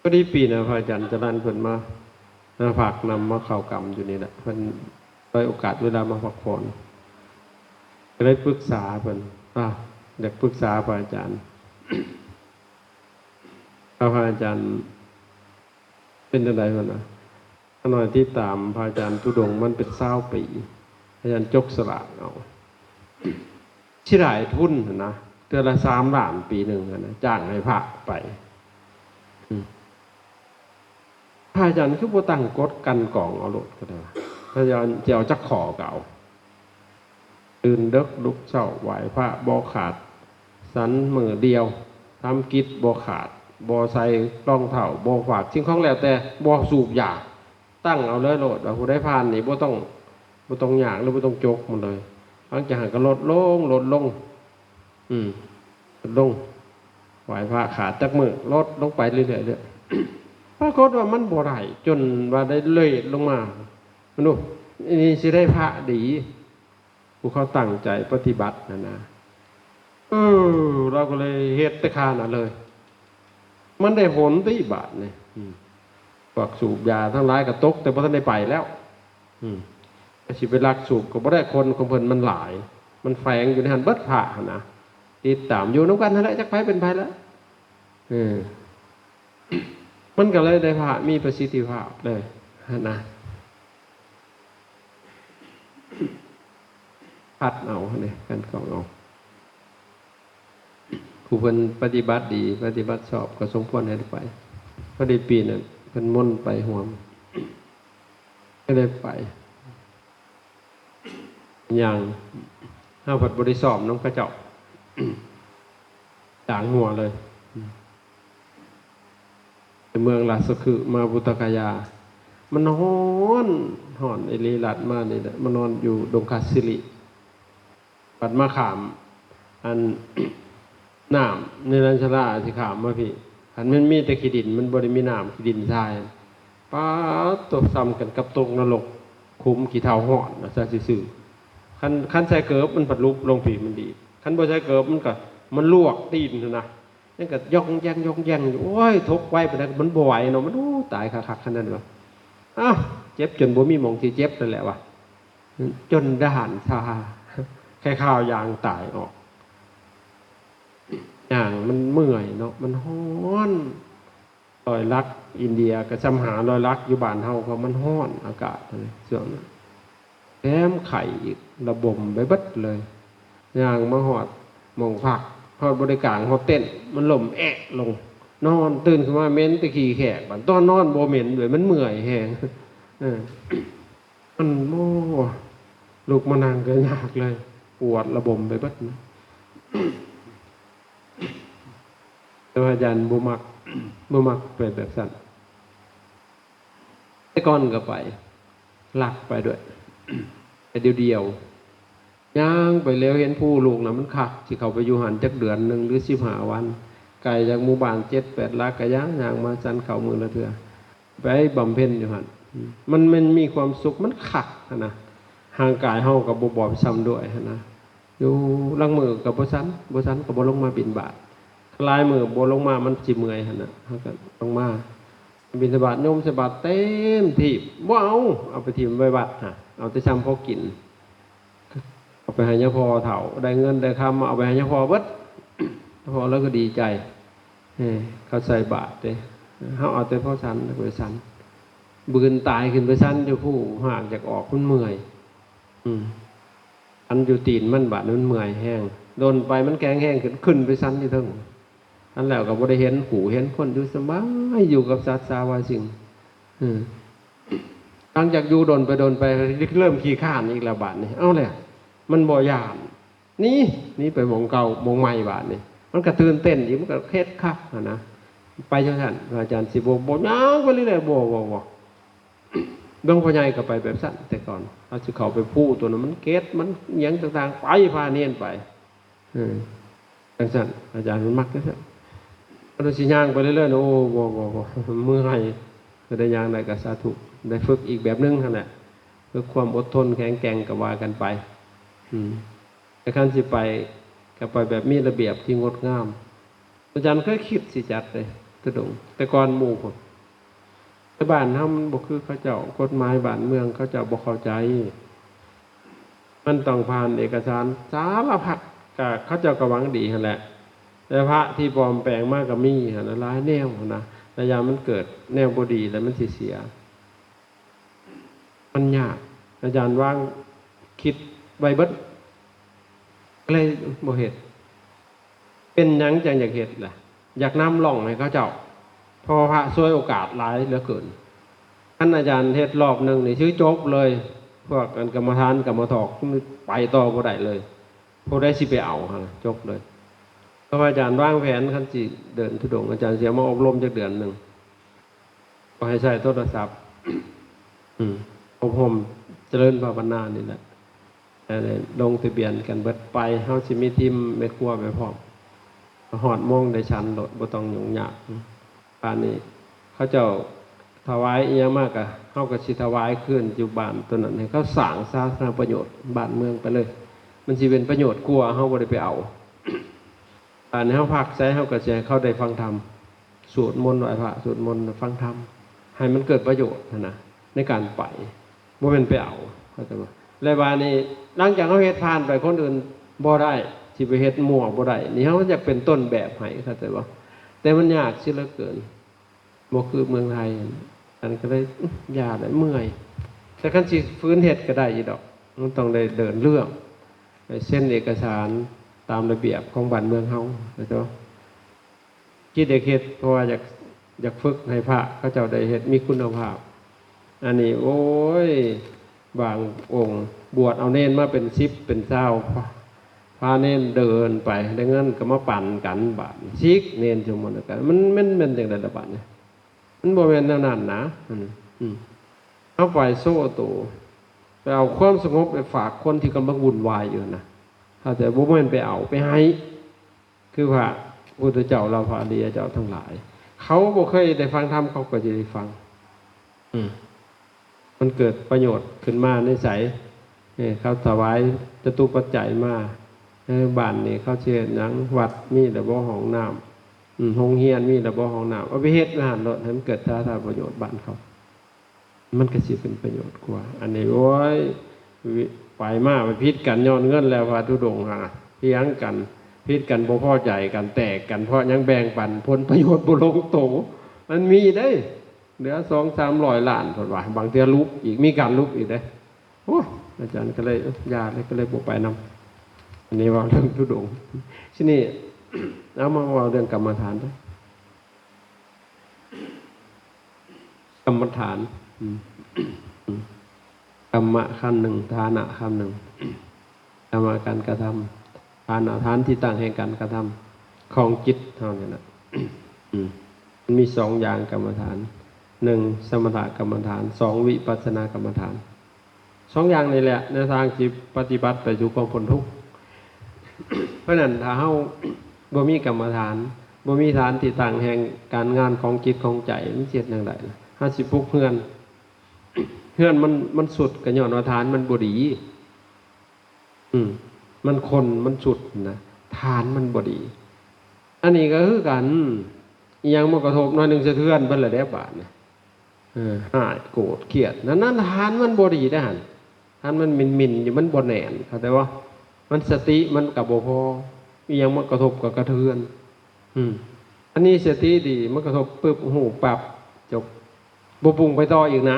ພໍດີປີນະ ພະອາຈານຈະລັນເພິ່ນມາ ມາພັກນຳ ມາເຂົ້າກຳຢູ່ນີ້ແຫຼະ ເພິ່ນໄດ້ໂອກາດເວລາມາພັກຜ່ອນ ກໍເລີຍປຶກສາເພິ່ນ ອາ ຢາກປຶກສາພະອາຈານ ວ່າພະອາຈານເປັນຈັ່ງໃດ ເພິ່ນວ່າ ຂ້ານ້ອຍຕິດຕາມພະອາຈານທຸດົງມັນເປັນຊາວປີ ພະອາຈານຈົກສະຫຼາກເອົາ ຊິໄດ້ທຶນຫັ້ນນະ ເທື່ອລະສາມລ້ານ ປີໜຶ່ງຫັ້ນນະ ຈ້າງໃຫ້ພະໄປ. ອືມ ພະອາຈານຄືບໍ່ຕັ້ງກົດກັ່ນກອງເອົາໂລດກໍໄດ້ວ່າ ພະອາຈານຊິເອົາຈັກຂໍ້ກໍເອົາ. ຕື່ນເດິກລຸກເຊົ້າ ໄຫວ້ພະບໍ່ຂາດ ສັນມື້ດຽວ ທຳກິດບໍ່ຂາດ ບໍ່ໃສ່ລອງເທົ້າ ບໍ່ຝາກສິ່ງຂອງແລ້ວແຕ່ ບໍ່ສູບຢາ ຕັ້ງເອົາເລີຍໂລດວ່າຜູ້ໃດຜ່ານນີ້ບໍ່ຕ້ອງ ບໍ່ຕ້ອງຍາກ ຫຼື ບໍ່ຕ້ອງຈົກມັນເລີຍ. ຫຼັງຈາກຫັ້ນກໍລົດລົງ ລົດລົງ ອືມ ລົດລົງ ໄຫວ້ພະຂາດຈັກມື້ ລົດລົງໄປເລື້ອຍໆ ເລື້ອຍ ປາກົດວ່າມັນບໍ່ໄດ້ ຈົນວ່າໄດ້ເລດລົງມາ. ເບິ່ງດູ ອັນນີ້ຊິໄດ້ພະດີ ຜູ້ເຂົາຕັ້ງໃຈປະຕິບັດຫັ້ນນະ. ເອີ ລາວກໍເລີຍເຮັດແຕ່ຄານເອົາເລີຍ ມັນໄດ້ຜົນຕິບາດນີ້. ອືມ ພວກສູບຢາທັງຫຼາຍກໍຕົກແຕ່ບໍ່ທັນໄດ້ໄປແລ້ວ. ອືມ ແຕ່ຊິໄປລັກສູບກໍບໍ່ໄດ້ ຄົນຂອງເພິ່ນມັນຫຼາຍ ມັນແຝງຢູ່ໃນຫັ້ນເບິດ ພະຫັ້ນນະ ຕິດຕາມຢູ່ນຳກັນຫັ້ນແຫຼະ ຈັກໃຜເປັນໃຜລະ. ເອີ ມັນກໍເລີຍໄດ້ພະມີປະສິດທິພາບເລີຍຫັ້ນນະ ພັດເອົາຫັ້ນເດ້ ກັ່ນກອງເອົາ. ຜູ້ເພິ່ນປະຕິບັດດີ ປະຕິບັດຊອບ ກໍສົມຄວນໃຫ້ໄດ້ໄປ. ພໍດີປີນັ້ນເພິ່ນມົນໄປຮ່ວມ ກໍໄດ້ໄປ. ຍ່າງ ເຮົາພັດບໍ່ໄດ້ຊ້ອມນຳເຂົາເຈົ້າ ຕ່າງຫົວເລີຍ. ໄປເມືອງລາຊະຄຶ ມາບຸດຕະກາຍາ ມັນຮ້ອນ ຮ້ອນອີ່ຫຼີ. ລັດມານີ້ແຫຼະ ມານອນຢູ່ດົງຄາສິລິ ບັດມາຂ້າມ ອັນ ນ້ຳໃນລັນຊະລາ ຊິຂ້າມມາພີ້ ຄັນມັນມີແຕ່ຂີ້ດິນ ມັນບໍ່ໄດ້ມີນ້ຳ ຂີ້ດິນຊາຍ ປາດໂທ້ ສ່ຳກັນກັບຕົກນະລົກ ຂຸມຂີ້ເຖົ້າຮ້ອນວ່າຊະຊື່ໆ. ຄັນ ຄັນໃສ່ເກີບມັນພັດຫຼຸບລົງພີ້ມັນດີ ຄັນບໍ່ໃສ່ເກີບມັນກໍ ມັນລວກຕີນຫັ້ນນະ ມັນກໍຢ່ອງແຢງ ຢ່ອງແຢງຢູ່. ໂອ້ຍ ທົກໄວປານໃດມັນບໍ່ໄຫວເນາະ ມັນ ໂອ້ ຕາຍຄັກໆ ຂະໜາດນີ້ວ່າ. ອ້າວ ເຈັບຈົນບໍ່ມີໝ່ອງຊິເຈັບນັ້ນແຫຼະວ່າ ຈົນດ້ານຊາ ໄຂ້ຄາວຢາງຕາຍອອກ. ຍ່າງມັນເມື່ອຍເນາະ ມັນຮ້ອນ ຮ້ອຍຫຼັກ ອິນເດຍກໍຊ່ຳຫ້າຮ້ອຍຫຼັກ ຢູ່ບ້ານເຮົາກໍມັນຮ້ອນອາກາດນັ້ນ ຊ່ວງນັ້ນ ແຖມໄຂ້ອີກ ລະບົມໄປເບິດເລີຍ. ຍ່າງມາຮອດໝ່ອງພັກ ຮອດບໍ່ໄດ້ກາງຮອດເຕັນ ມັນລົ້ມແອະລົງ ນອນ ຕື່ນຂຶ້ນມາເໝັນແຕ່ຂີ້ແຂກ ບາດຕອນນອນບໍ່ເໝັນເລີຍ ມັນເມື່ອຍແຮງ ເອີ ມັນ ໂອ້ ລຸກມານັ່ງກໍຍາກເລີຍ ປວດລະບົມໄປເບິດນະ. ແຕ່ວ່າອາຈານບໍ່ມັກ ບໍ່ມັກໄປແບບຊັ້ນ. ແຕ່ກ່ອນກໍໄປ ລັກໄປດ້ວຍ ໄປດຽວໆ ຍ່າງໄປແລ້ວເຫັນພູລູກນະ ມັນຄັກ ຊິເຂົ້າໄປຢູ່ຫັ້ນຈັກເດືອນໜຶ່ງ ຫຼື ສິບຫ້າວັນ ໄກຈາກໝູ່ບ້ານເຈັດແປດຫຼັກ ກໍຍ່າງ ຍ່າງມາສັນເຂົ້າມື້ລະເທື່ອ ໄປບຳເພັນຢູ່ຫັ້ນ ມັນ ມັນມີຄວາມສຸກ ມັນຄັກຫັ້ນນະ ຮ່າງກາຍເຮົາກໍບໍ່ບອບຊ້ຳດ້ວຍຫັ້ນນະ. ຢູ່ລາງມື້ກໍບໍ່ສັນ ບໍ່ສັນກໍບໍ່ລົງມາບິນບາດ ຫຼາຍມື້ບໍ່ລົງມາມັນຊິເມື່ອຍຫັ້ນນະ ເຮົາກໍຕ້ອງມາບິນທະບາດ ໂຍມໃສ່ບາດເຕັມຖີບ ບໍ່ເອົາ ເອົາໄປຖິ້ມໄວ້ວັດຫັ້ນ ເອົາແຕ່ຊ່ຳພໍກິນ ເອົາໄປໃຫ້ຍາພໍ່ເຖົ້າ ໄດ້ເງິນໄດ້ຄຳມາເອົາໄປໃຫ້ຍາພໍ່ເບິດ ຍາພໍ່ລາວກໍດີໃຈ ເອີ ເຂົາໃສ່ບາດເດ້ ເຮົາເອົາແຕ່ພໍສັນ ແລ້ວກໍໄປສັນ ບືນຕາຍຂຶ້ນໄປສັນຢູ່ພູ ຮາກຢາກອອກ ມັນເມື່ອຍ ອືມ ອັນຢູ່ຕີນມັນບາດມັນເມື່ອຍແຮງ ດົນໄປມັນແຂງແຮງຂຶ້ນ ຂຶ້ນໄປສັນຢູ່ເທິງ ອັນແລ້ວກໍບໍ່ໄດ້ເຫັນຜູ້ເຫັນຄົນ ຢູ່ສະບາຍ ຢູ່ກັບສັດສາວາສິ່ງ ເອີ ຫຼັງຈາກຢູ່ດົນໄປດົນໄປ ເລີ່ມຂີ້ຄ້ານອີກແລ້ວບາດນີ້ ເອົາແຫຼະ ມັນບໍ່ຢ້ານ ໜີ ໜີໄປໝ່ອງເກົ່າໝ່ອງໃໝ່ບາດນີ້ ມັນກໍຕື່ນເຕັ້ນອີກ ມັນກໍເຮັດຄັກຫັ້ນນະ ໄປຈັ່ງຊັ້ນ ອາຈານຊິບໍ່ ບໍ່ ຍ່າງໄປເລື້ອຍໆ ບໍ່ ບໍ່ ບໍ່ ເບິ່ງພໍ່ໃຫຍ່ກໍໄປແບບຊັ້ນ ແຕ່ກ່ອນເຮົາຊິເຂົ້າໄປພູຕົວນັ້ນ ມັນເກັດ ມັນຫຍັງຕ່າງໆ ໄປ ພາເນນໄປ ເອີ ຈັ່ງຊັ້ນ ອາຈານມັນມັກຈັ່ງຊັ້ນ ມັນຊິຍ່າງໄປເລື້ອຍໆ ໂອ້ ບໍ່ ບໍ່ ບໍ່ ເມື່ອຍ ກໍໄດ້ຍ່າງໄດ້ກໍສາທຸ ໄດ້ຝຶກອີກແບບໜຶ່ງຫັ້ນແຫຼະ ເພື່ອຄວາມອົດທົນແຂງແກ່ງກໍວ່າກັນໄປ ອືມ ແຕ່ຄັນຊິໄປ ກໍໄປແບບມີລະບຽບທີ່ງົດງາມ. ອາຈານເຄີຍຄິດຊິຈັດເດ້ ທຸດົງ ແຕ່ກ່ອນໝູ່ພຸ້ນ ແຕ່ບ້ານເຮົາມັນບໍ່ຄືເຂົາເຈົ້າ ກົດໝາຍບ້ານເມືອງເຂົາເຈົ້າບໍ່ເຂົ້າໃຈ ມັນຕ້ອງຜ່ານເອກະສານສາລະພັດ ກະເຂົາເຈົ້າກະຫວັງດີຫັ້ນແຫຼະ ແຕ່ພະທີ່ປອມແປງມາກະມີຫັ້ນນະ ຫຼາຍແນວຫັ້ນນະ ລະຢ່າງມັນເກີດແນວບໍ່ດີແລ້ວມັນຊິເສຍ. ມັນຍາກ ອາຈານວາງຄິດໄວ້ເບິດ ກໍເລີຍບໍ່ເຮັດ. ເປັນຫຍັງຈັ່ງຢາກເຮັດລະ? ຢາກນຳຮ່ອງໃຫ້ເຂົາເຈົ້າ ເພາະວ່າພະສວຍໂອກາດຫຼາຍເຫຼືອເກີນ. ຄັນອາຈານເຮັດຮອບໜຶ່ງນີ້ຄືຈົບເລີຍ ພວກອັນກຳມະຖານກຳມະຖອກໄປຕໍ່ບໍ່ໄດ້ເລີຍ ຜູ້ໃດຊິໄປເອົາຫັ້ນ ຈົບເລີຍ. ເພາະວ່າອາຈານວາງແຜນ ຄັນຊິເດີນທຸດົງ ອາຈານຊິເອົາມາອົບຮົມຈັກເດືອນໜຶ່ງ. ບໍ່ໃຫ້ໃຊ້ໂທລະສັບ ອືມ ອົບຮົມຈະເລີນພາວະນານີ້ແຫຼະ ແລ້ວລົງທະບຽນກັນເບິດໄປ ເຮົາຊິມີທີມແມ່ຄົວໄປພ້ອມ ຮອດໂມງໄດ້ສັນໂລດ ບໍ່ຕ້ອງຫຍຸ້ງຍາກ. ບາດນີ້ເຂົາເຈົ້າຖວາຍອີ່ຫຍັງມາກະ ເຮົາກະຊິຖວາຍຄືນຢູ່ບ້ານໂຕນັ້ນ ໃຫ້ເຂົາສ້າງສາທາລະນະປະໂຫຍດບ້ານເມືອງໄປເລີຍ ມັນຊິເປັນປະໂຫຍດກວ່າເຮົາບໍ່ໄດ້ໄປເອົາ. ອັນເຮົາພັກໃສ ເຮົາກໍຊິໃຫ້ເຂົາໄດ້ຟັງທຳ ສວດມົນໄຫວ້ພະ ສວດມົນຟັງທຳ ໃຫ້ມັນເກີດປະໂຫຍດຫັ້ນນະ ໃນການໄປ ບໍ່ແມ່ນໄປເອົາ ເຂົ້າໃຈບໍ່? ແລະບາດນີ້ ຫຼັງຈາກເຮົາເຮັດຜ່ານໄປ ຄົນອື່ນບໍ່ໄດ້ ຊິໄປເຮັດມົ້ວບໍ່ໄດ້ ນີ້ເຮົາຢາກເປັນຕົ້ນແບບໃຫ້ ເຂົ້າໃຈບໍ່? ແຕ່ມັນຍາກເສຍເຫຼືອເກີນ. ບໍ່ຄືເມືອງໄທ ອັນກໍເລີຍ ອື ຢ່າແຫຼະ ເມື່ອຍ ແຕ່ຄັນຊິຝືນເຮັດກໍໄດ້ຢູ່ດອກ ມັນຕ້ອງໄດ້ເດີນເລື່ອງ ໄດ້ເຊັນເອກະສານຕາມລະບຽບຂອງບ້ານເມືອງເຮົາ ເຂົ້າໃຈບໍ່? ຄິດຢາກເຮັດ ເພາະວ່າຢາກ ຢາກຝຶກໃຫ້ພະເຂົາເຈົ້າໄດ້ເຮັດມີຄຸນນະພາບ. ອັນນີ້ ໂອ້ຍ ບາງອົງບວດເອົາເນນມາເປັນສິບເປັນຊາວ ພາເນນເດີນໄປ ໄດ້ເງິນກໍມາປັນກັນ ບາດນີ້ຊິກເນນ ສົມມຸດ ມັນ ມັນແມ່ນຈັ່ງໃດລະບາດນີ້? ມັນບໍ່ແມ່ນແນວນັ້ນນະ ອືມ ເຮົາໄປໂຊໂຕ ໄປເອົາຄວາມສະຫງົບໄປຝາກຄົນທີ່ກຳລັງວຸ່ນວາຍຢູ່ນະ ເຂົ້າໃຈບໍ່? ແມ່ນໄປເອົາ ໄປໃຫ້ ຄືພະພຸດທະເຈົ້າລາວ ພະອະລິຍະເຈົ້າທັງຫຼາຍ ເຂົາບໍ່ເຄີຍໄດ້ຟັງທຳ ເຂົາກໍຈະໄດ້ຟັງ ອືມ ມັນເກີດປະໂຫຍດຂຶ້ນມາໃນໃສ? ເອີ ເຂົາຖວາຍຈະຕຸປັດໄຈມາ ເອີ ບ້ານນີ້ເຂົາຊິເຮັດຫຍັງ? ວັດມີແລ້ວບໍ່? ຫ້ອງນ້ຳ ອືມ ໂຮງຮຽນມີແລ້ວບໍ່? ຫ້ອງນ້ຳ ເອົາໄປເຮັດຢູ່ຫັ້ນໂລດ ໃຫ້ມັນເກີດສາທາລະນະປະໂຫຍດບ້ານເຂົາ ມັນກໍຊິເປັນປະໂຫຍດກວ່າ. ອັນນີ້ ໂອ້ຍ ວິ ໄປມາໄປຜິດກັນຍ້ອນເງິນແລ້ວ ພະທຸດົງຫາ ຖຽງກັນ ຜິດກັນ ບໍ່ພໍໃຈກັນ ແຕກກັນ ເພາະຫຍັງ? ແບ່ງປັນຜົນປະໂຫຍດບໍ່ລົງໂຕ ມັນມີເດ້ ເຫຼືອສອງສາມຮ້ອຍລ້ານ ເພິ່ນວ່າ ບາງເທື່ອຫຼຸບອີກ ມີການຫຼຸບອີກເດ້. ໂອ້ຍ ອາຈານກໍເລີຍ ເອີ ຢ່າເລີຍ ກໍເລີຍບໍ່ໄປນຳ. ອັນນີ້ເວົ້າເລື່ອງທຸດົງ. ທີນີ້ ເອົາມາເວົ້າເລື່ອງກຳມະຖານເດີ້. ກຳມະຖານ ອືມ ກຳມະຄຳໜຶ່ງ ຖານະຄຳໜຶ່ງ. ກຳມະ ການກະທຳ, ຖານະ ຖານທີ່ຕັ້ງແຫ່ງການກະທຳຂອງຈິດເຮົານີ້ນະ. ອືມ ມັນມີສອງຢ່າງກຳມະຖານ, ໜຶ່ງ ສະມະຖະກຳມະຖານ, ສອງ ວິປັດສະນາກຳມະຖານ. ສອງຢ່າງນີ້ແຫຼະ ແນວທາງທີ່ປະຕິບັດໄປສູ່ຄວາມພົ້ນທຸກ. ເພາະນັ້ນ ຖ້າເຮົາບໍ່ມີກຳມະຖານ, ບໍ່ມີຖານທີ່ຕັ້ງແຫ່ງການງານຂອງຈິດຂອງໃຈ, ມັນຊິເຮັດແນວໃດ? ເຮົາຊິປຸກເຮືອນ, ເຮືອນມັນ, ມັນຊຸດ ກໍຍ້ອນວ່າຖານມັນບໍ່ດີ. ອືມ ມັນຄົນ ມັນຊຸດນະ, ຖານມັນບໍ່ດີ. ອັນນີ້ກໍຄືກັນ, ອີ່ຫຍັງມາກະທົບໜ້ອຍໜຶ່ງ ສະເທືອນເບິດລະເດ້ບາດນີ້. ເອີ ຮ້າຍ ໂກດ ຄຽດ ນັ້ນ, ນັ້ນ ຖານມັນບໍ່ດີເດ້ຫັ້ນ. ຖານມັນໝິ່ນໆຢູ່, ມັນບໍ່ແໜ້ນ, ເຂົ້າໃຈບໍ່? ມັນ ສະຕິມັນກໍບໍ່ພໍ, ອີ່ຫຍັງມາກະທົບກໍກະເທືອນ. ອືມ ອັນນີ້ສະຕິດີ, ມັນກະທົບປຶບ ຮູ້ປັບ, ຈົບ, ບໍ່ປຸງໄປຕໍ່ອີກນະ.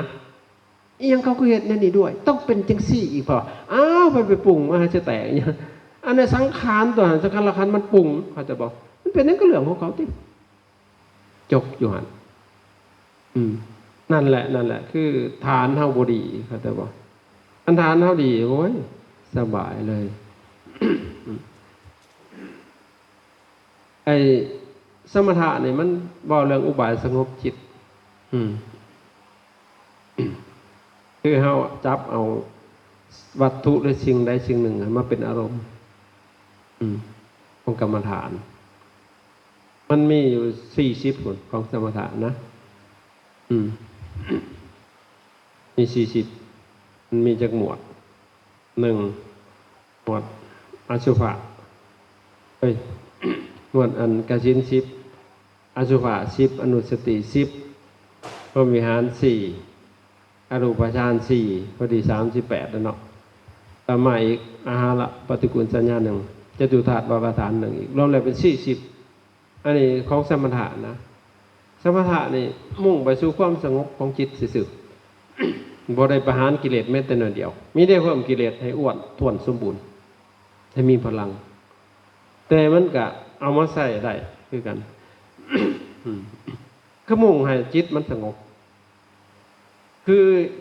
ອີ່ຫຍັງເຂົາຄືເຮັດແນວນີ້ດ້ວຍ? ຕ້ອງເປັນຈັ່ງຊີ້ອີກ ເພາະວ່າ ອ້າວ ມັນໄປປຸງມາໃຫ້ສະແຕກອີ່ຫຍັງ? ອັນນັ້ນສັງຂານຕົວນັ້ນ, ສັງຂານລະຂັນມັນປຸງ, ເຂົ້າໃຈບໍ່? ມັນເປັນຫຍັງກໍເລື່ອງຂອງເຂົາຕິ, ຈົບຢູ່ຫັ້ນ. ອືມ ນັ້ນແຫຼະ, ນັ້ນແຫຼະ ຄືຖານເຮົາບໍ່ດີ, ເຂົ້າໃຈບໍ່? ຄັນຖານເຮົາດີ, ໂອ້ຍ ສະບາຍເລີຍ. ໄອ້ສະມະຖະນີ້ມັນເວົ້າເລື່ອງອຸບາຍສະຫງົບຈິດ. ອືມ ຄືເຮົາຈັບເອົາວັດຖຸ ຫຼື ສິ່ງໃດສິ່ງໜຶ່ງໃຫ້ມາເປັນອາລົມ ອືມ ຂອງກຳມະຖານ. ມັນມີຢູ່ສີ່ສິບພຸ້ນ ຂອງສະມະຖະນະ. ອືມ ມີສີ່ສິບ ມັນມີຈັກໝວດ? ໜຶ່ງ ໝວດອະສຸພະ ເອີຍ ໝວດອັນກະສິນສິບ ອະສຸພະສິບ ອະນຸສະຕິສິບ ພົມວິຫານສີ່ ອະຮູປະຊານສີ່ ພໍດີສາມສິບແປດແລ້ວເນາະ. ຕໍ່ມາອີກ ອາຫາລະປະຕິກູນສັນຍາໜຶ່ງ ຈະຕຸທາດວາກະຖານໜຶ່ງ ອີກ ລວມແລ້ວເປັນສີ່ສິບ. ອັນນີ້ຂອງສະມະຖະນະ. ສະມະຖະນີ້ມຸ່ງໄປສູ່ຄວາມສະຫງົບຂອງຈິດຊື່ໆ ບໍ່ໄດ້ປະຫານກິເລດແມ້ແຕ່ໜ້ອຍດຽວ, ມີແຕ່ເພີ່ມກິເລດໃຫ້ອ້ວນທ້ວນສົມບູນ ໃຫ້ມີພະລັງ, ແຕ່ມັນກະເອົາມາໃຊ້ໄດ້ຄືກັນ. ອືມ ຄືມຸ່ງໃຫ້ຈິດມັນສະຫງົບ, ຄື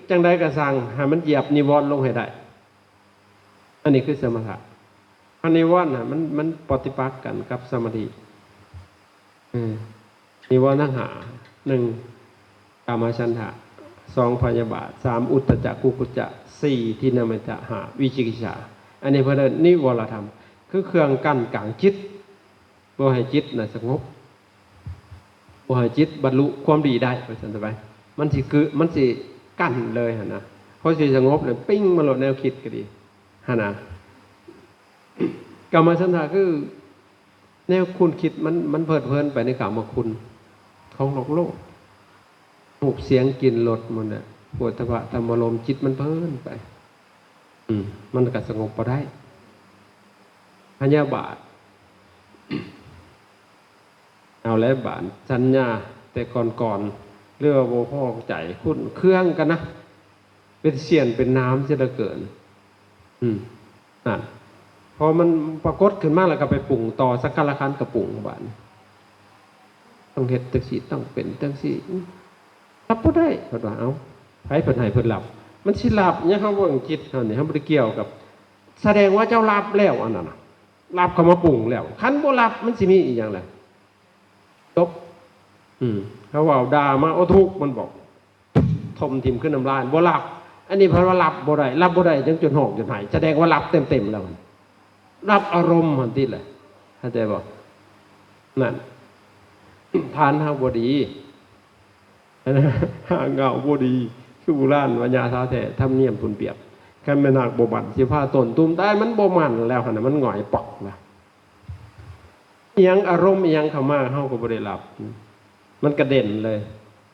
ຈັ່ງໃດກໍຊ່າງ ໃຫ້ມັນຢຽບນິວອນລົງໃຫ້ໄດ້. ອັນນີ້ຄືສະມະຖະ. ອັນນິວອນນະ ມັນ, ມັນປະຕິປັກກັນກັບສະມາທິ. ເອີ ນິວອນທັງຫ້າ ໜຶ່ງ ກາມະສັນທະ, ສອງ ພະຍາບາດ, ສາມ ອຸດທະຈັກ ກຸກຸດຈະ, ສີ່ ທິນນະມິດຖະ, ຫ້າ ວິຈິກິດສາ. ອັນນີ້ເພິ່ນເອີ້ນນິວອນລະທຳ ຄືເຄື່ອງກັ້ນກາງຈິດ. ບໍ່ໃຫ້ຈິດນະສະຫງົບ, ບໍ່ໃຫ້ຈິດບັນລຸຄວາມດີໄດ້ ວ່າຊັ້ນໄປ. ມັນຊິກຶ ມັນຊິກັ້ນເລີຍຫັ້ນນະ. ພໍຊິສະຫງົບແລ້ວ ປິ້ງມາໂລດ ແນວຄິດກໍດີຫັ້ນນະ. ກາມະສັນທະຄືແນວຄຸນຄິດ ມັນ, ມັນເພີດເພີນໄປໃນກາມະຄຸນຂອງໂລກໂລກ. ຮູບ ສຽງ ກິ່ນ ລົດ ໝົດແຫຼະ ໂຜດຖະພະ ທຳມາລົມ ຈິດມັນເພີນໄປ ອືມ ມັນກໍສະຫງົບບໍ່ໄດ້. ພະຍາບາດ ເອົາແລ້ວບາດ ສັນຍາແຕ່ກ່ອນໆ ຫຼືວ່າບໍ່ພໍໃຈ ຂຸ້ນເຄືອງກັນນະ ເປັນສ່ຽນເປັນນາມເສຍເຫຼືອເກີນ ອືມ. ນັ້ນ ພໍມັນປາກົດຂຶ້ນມາແລ້ວກໍໄປປຸງຕໍ່ ສັງຂາລະຂັນກໍປຸງບາດນີ້ ຕ້ອງເຮັດຈັ່ງຊີ້ ຕ້ອງເປັນຈັ່ງຊີ້ ອືມ ລັບບໍ່ໄດ້ ເພິ່ນວ່າ. ເອົ້າ ໃຜເພິ່ນໃຫ້ເພິ່ນລັບ? ມັນຊິລັບຫຍັງ? ເຮົາເບິ່ງຈິດເຮົານີ້ ເຮົາບໍ່ໄດ້ກ່ຽວກັບ ສະແດງວ່າເຈົ້າລັບແລ້ວ ອັນນັ້ນນະ ລັບເຂົ້າມາປຸງແລ້ວ. ຄັນບໍ່ລັບ ມັນຊິມີອີ່ຫຍັງລະ? ຈົບ ອືມ ເຮົາເວົ້າດ່າມາ ໂອ້ ທຸກ ມັນບອກ ຖົມຖິ້ມຄືນ້ຳລາຍ ບໍ່ລັບ. ອັນນີ້ເພິ່ນວ່າລັບບໍ່ໄດ້ ລັບບໍ່ໄດ້ ຈັ່ງຈົນຮ້ອງຈົນໄຫ້ ສະແດງວ່າລັບເຕັມໆແລ້ວ ລັບອາລົມຫັ້ນຕິລະ ເຂົ້າໃຈບໍ່? ນັ້ນ ຖານເຮົາບໍ່ດີ ຮາກເຫງົ້າບໍ່ດີ ຄືໂບລານວ່າ ຍາຊາແທ້ ທຳນຽມປຸນປຽບ ຄັນແມ່ນຮາກບໍ່ໝັ້ນ ຊິພາຕົ້ນຕຸ່ມຕາຍ ມັນບໍ່ໝັ້ນແລ້ວຫັ້ນນະ ມັນຫງອຍປອກລະ. ອີ່ຫຍັງ ອາລົມອີ່ຫຍັງເຂົ້າມາ ເຮົາກໍບໍ່ໄດ້ລັບ ມັນກະເດັ່ນເລີຍ.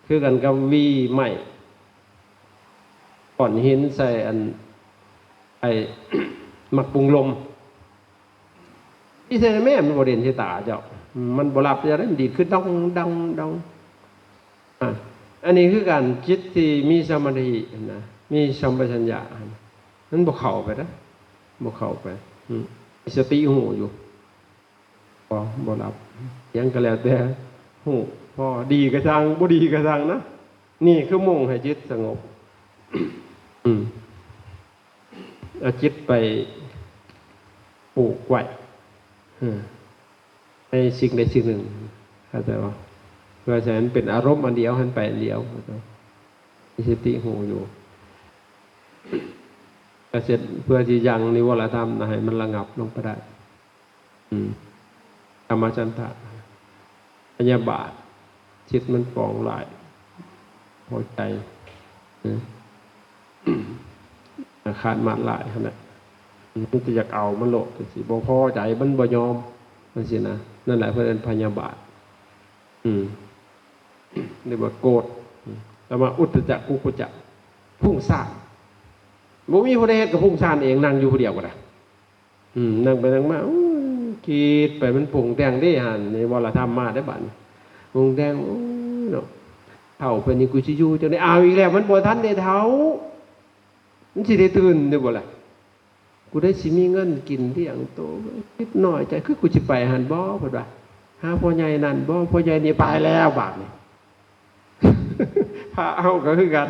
ຄືກັນກັບຫວີໄມ້ ກ້ອນຫີນໃສ່ອັນ ໄອ້ ໝາກປຸງລົມ ອີ່ໃສ່ແມ່ ມັນບໍ່ເດັ່ນໃສ່ຕາເຈົ້າ ມັນບໍ່ລັບເຈົ້າເດ້ ມັນດີດຂຶ້ນດອງດອງດອງ. ອາ ອັນນີ້ຄືກັນ ຈິດທີ່ມີສະມາທິຫັ້ນນະ ມີສຳປະຊັນຍະຫັ້ນ ມັນບໍ່ເຂົ້າໄປນະ ບໍ່ເຂົ້າໄປ ອືມ ມີສະຕິຮູ້ຢູ່ ບໍ່ ບໍ່ຫຼັບ ຫຍັງກໍແລ້ວແຕ່ ຮູ້ ພໍດີກໍຊ່າງ ບໍ່ດີກໍຊ່າງນະ ນີ້ຄືມຸ່ງໃຫ້ຈິດສະຫງົບ ອືມ ເອົາຈິດໄປຜູກໄວ້ ເອີ ໃນສິ່ງໃດສິ່ງໜຶ່ງ ເຂົ້າໃຈບໍ່? ເພື່ອໃຫ້ມັນເປັນອາລົມອັນດຽວ ໃຫ້ມັນໄປອັນດຽວ ມີສະຕິຮູ້ຢູ່ ກໍເຊັ່ນ ເພື່ອທີ່ຍັງນິວອນທຳນະ ໃຫ້ມັນລະງັບລົງໄປໄດ້ ອືມ ກາມະສັນທະ ພະຍາບາດ ຈິດມັນປອງຫຼາຍ ພໍໃຈ ເອີ ອາຄາດມາດຫຼາຍຫັ້ນແຫຼະ ມັນຈະຢາກເອົາມັນໂລດ ຊິບໍ່ພໍໃຈ ມັນບໍ່ຍອມ ຈັ່ງຊີ້ນະ ນັ້ນແຫຼະເພິ່ນເອີ້ນພະຍາບາດ ອືມ ຫຼືວ່າໂກດ ອືມ ຕໍ່ມາອຸດທະຈັກ ກຸກຸຈຈະ ຟຸ້ງສ້ານ ບໍ່ມີຜູ້ໃດເຮັດກໍຟຸ້ງສ້ານເອງ ນັ່ງຢູ່ຜູ້ດຽວກໍໄດ້ ອືມ ນັ່ງໄປນັ່ງມາ ໂອ້ຍ ຄິດໄປ ມັນປຸງແຕ່ງເດ້ຫັ້ນ ນີ້ວອລະທຳມາເດ້ບາດນີ້ ປຸງແຕ່ງ ໂອ້ຍເນາະ ເຖົ້າປານນີ້ ກູຊິຢູ່ຈັ່ງໃດ ເອົາອີກແລ້ວ ມັນບໍ່ທັນໄດ້ເຖົ້າ ມັນຊິໄດ້ຕື່ນໄດ້ບໍ່ລະ ກູໄດ້ຊິມີເງິນກິນລ້ຽງໂຕ ຄິດນ້ອຍໃຈ ຄືກູຊິໄປຫັ້ນບໍ່ ເພິ່ນວ່າ ຫາພໍ່ໃຫຍ່ນັ້ນບໍ່ ພໍ່ໃຫຍ່ນີ້ ໄປແລ້ວບາດນີ້ ພະເຮົາກໍຄືກັນ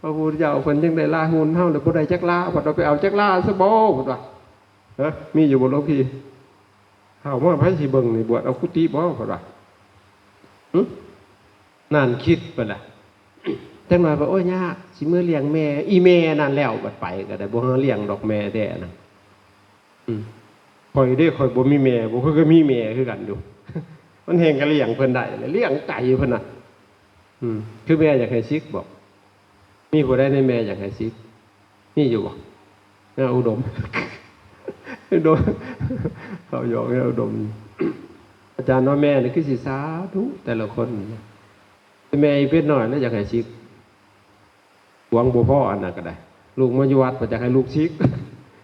ພະພຸດທະເຈົ້າເພິ່ນຈັ່ງໄດ້ລາຮຸ່ນເຮົາ ແລ້ວບໍ່ໄດ້ຈັກລາ ເພິ່ນວ່າໄປເອົາຈັກລາຊະບໍ່ ເພິ່ນວ່າ ຮະ ມີຢູ່ບໍ່ຫຼວງພີ່? ເຮົາມາໃຜຊິເບິ່ງນີ້ ບວດເອົາກຸຕິບໍ່ ເພິ່ນວ່າ ຫຶ ນັ້ນຄິດໄປລະ ຈັກໜ້ອຍວ່າ ໂອ້ຍ ຍາກ ຊິເມືອລ້ຽງແມ່ ອີແມ່ນັ້ນແລ້ວ ບັດໄປກໍໄດ້ ບໍ່ຫາລ້ຽງດອກແມ່ແທ້ນະ ອືມ ຂ້ອຍເດ້ ຂ້ອຍບໍ່ມີແມ່ ບໍ່ ຂ້ອຍກໍມີແມ່ຄືກັນຢູ່ ມັນແຮ່ງກະລ້ຽງເພິ່ນໄດ້ ລ້ຽງໄກ່ເພິ່ນນະ ອືມ ຄືແມ່ຢາກໃຫ້ສິກບໍ? ມີຜູ້ໃດໃນແມ່ຢາກໃຫ້ສິກ? ມີຢູ່ບໍ່? ຍາອຸດົມ ອຸດົມ ເຂົາຢອກຍາອຸດົມ ອາຈານວ່າແມ່ນີ້ຄືຊິສາທຸແຕ່ລະຄົນ ແມ່ອີເປັດນ້ອຍແລ້ວຢາກໃຫ້ສິກ ຫວັງບໍ່ພໍອັນນັ້ນກໍໄດ້ ລູກມາຢູ່ວັດກໍຢາກໃຫ້ລູກສິກ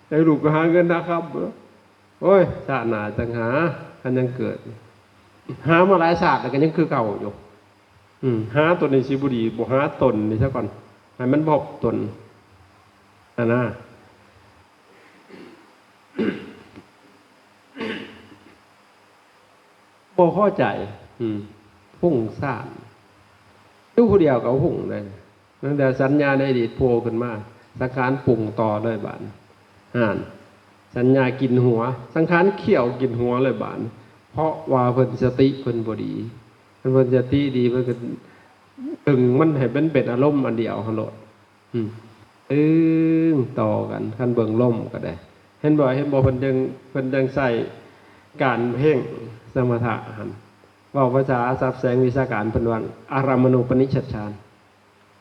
ໃຫ້ລູກໄປຫາເງິນຫາຄຳ ໂອ້ຍ ຊາດໜ້າຈັ່ງຫາ ຄັນຍັງເກີດ ຫາມາຫຼາຍຊາດແລ້ວກໍຍັງຄືເກົ່າຢູ່ ອືມ ຫາຕົນນີ້ຊິບໍ່ດີ ບໍ່ຫາຕົນນີ້ຊະກ່ອນ ໃຫ້ມັນພົບຕົນຫັ້ນນະ ບໍ່ພໍໃຈ ອືມ ຟຸ້ງສ້ານ ຢູ່ຜູ້ດຽວກໍຟຸ້ງເດ້ ຕັ້ງແຕ່ສັນຍາໃນອະດີດໂຜ່ຂຶ້ນມາ ສັງຂານປຸງຕໍ່ເລີຍບາດນີ້ ຫັ້ນ ສັນຍາກິນຫົວ ສັງຂານຂ້ຽວກິນຫົວເລີຍບາດນີ້ ເພາະວ່າເພິ່ນສະຕິເພິ່ນບໍ່ດີ ຄັນເພິ່ນສະຕິດີ ເພິ່ນກໍດຶງມັນໃຫ້ມັນເປັນອາລົມອັນດຽວຫັ້ນໂລດ ອືມ ຕຶງຕໍ່ກັນ ຄັນເບິ່ງລົມກໍໄດ້ ເຫັນບໍ່ ເຫັນບໍ່ ເພິ່ນຈຶ່ງ ເພິ່ນຈຶ່ງໃຊ້ການເພ່ງສະມະຖະຫັ້ນ ເວົ້າພາສາສັບແສງວິຊາການເພິ່ນວ່າ ອາລະມະນູປະນິດສັດຖານ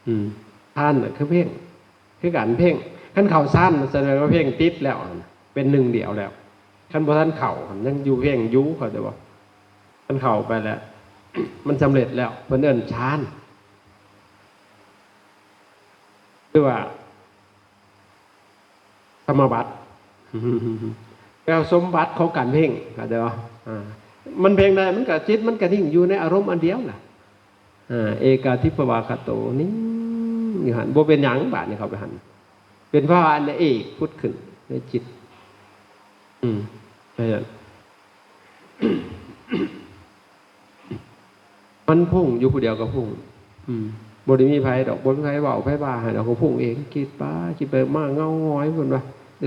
ອືມ ທານນະຄືເພ່ງ ຄືການເພ່ງ ຄັນເຂົ້າຊານ ສະແດງວ່າເພ່ງຕິດແລ້ວ ເປັນໜຶ່ງດຽວແລ້ວ ຄັນບໍ່ທັນເຂົ້າ ຍັງຢູ່ເພ່ງຢູ່ ເຂົ້າໃຈບໍ່? ຄັນເຂົ້າໄປແລ້ວ ມັນສຳເລັດແລ້ວ ເພິ່ນເອີ້ນຊານ ຫຼືວ່າ ສະມາບັດ ແປວ່າສົມບັດຂອງການເພ່ງ ເຂົ້າໃຈບໍ່? ອາ ມັນເພ່ງໄດ້ ມັນກະ ຈິດມັນກະນິ່ງຢູ່ໃນອາລົມອັນດຽວນະ ອາ ເອກາທິປະວາຄະໂຕ ນິ່ງຢູ່ຫັ້ນ ບໍ່ເປັນຫຍັງ ບາດນີ້ເຂົ້າໄປຫັ້ນ ເປັນພາວະອັນເອກ ຜຸດຂຶ້ນໃນຈິດ ອືມ ນັ້ນ ມັນຟຸ້ງ ຢູ່ຜູ້ດຽວກໍຟຸ້ງ ອືມ ບໍ່ໄດ້ມີໃຜດອກ ບໍ່ມີໃຜເວົ້າໃຜວ່າໃຫ້ດອກ ກໍຟຸ້ງເອງ ຄິດໄປ ຄິດໄປມາ ເງົາຫງອຍ ເພິ່ນວ່າ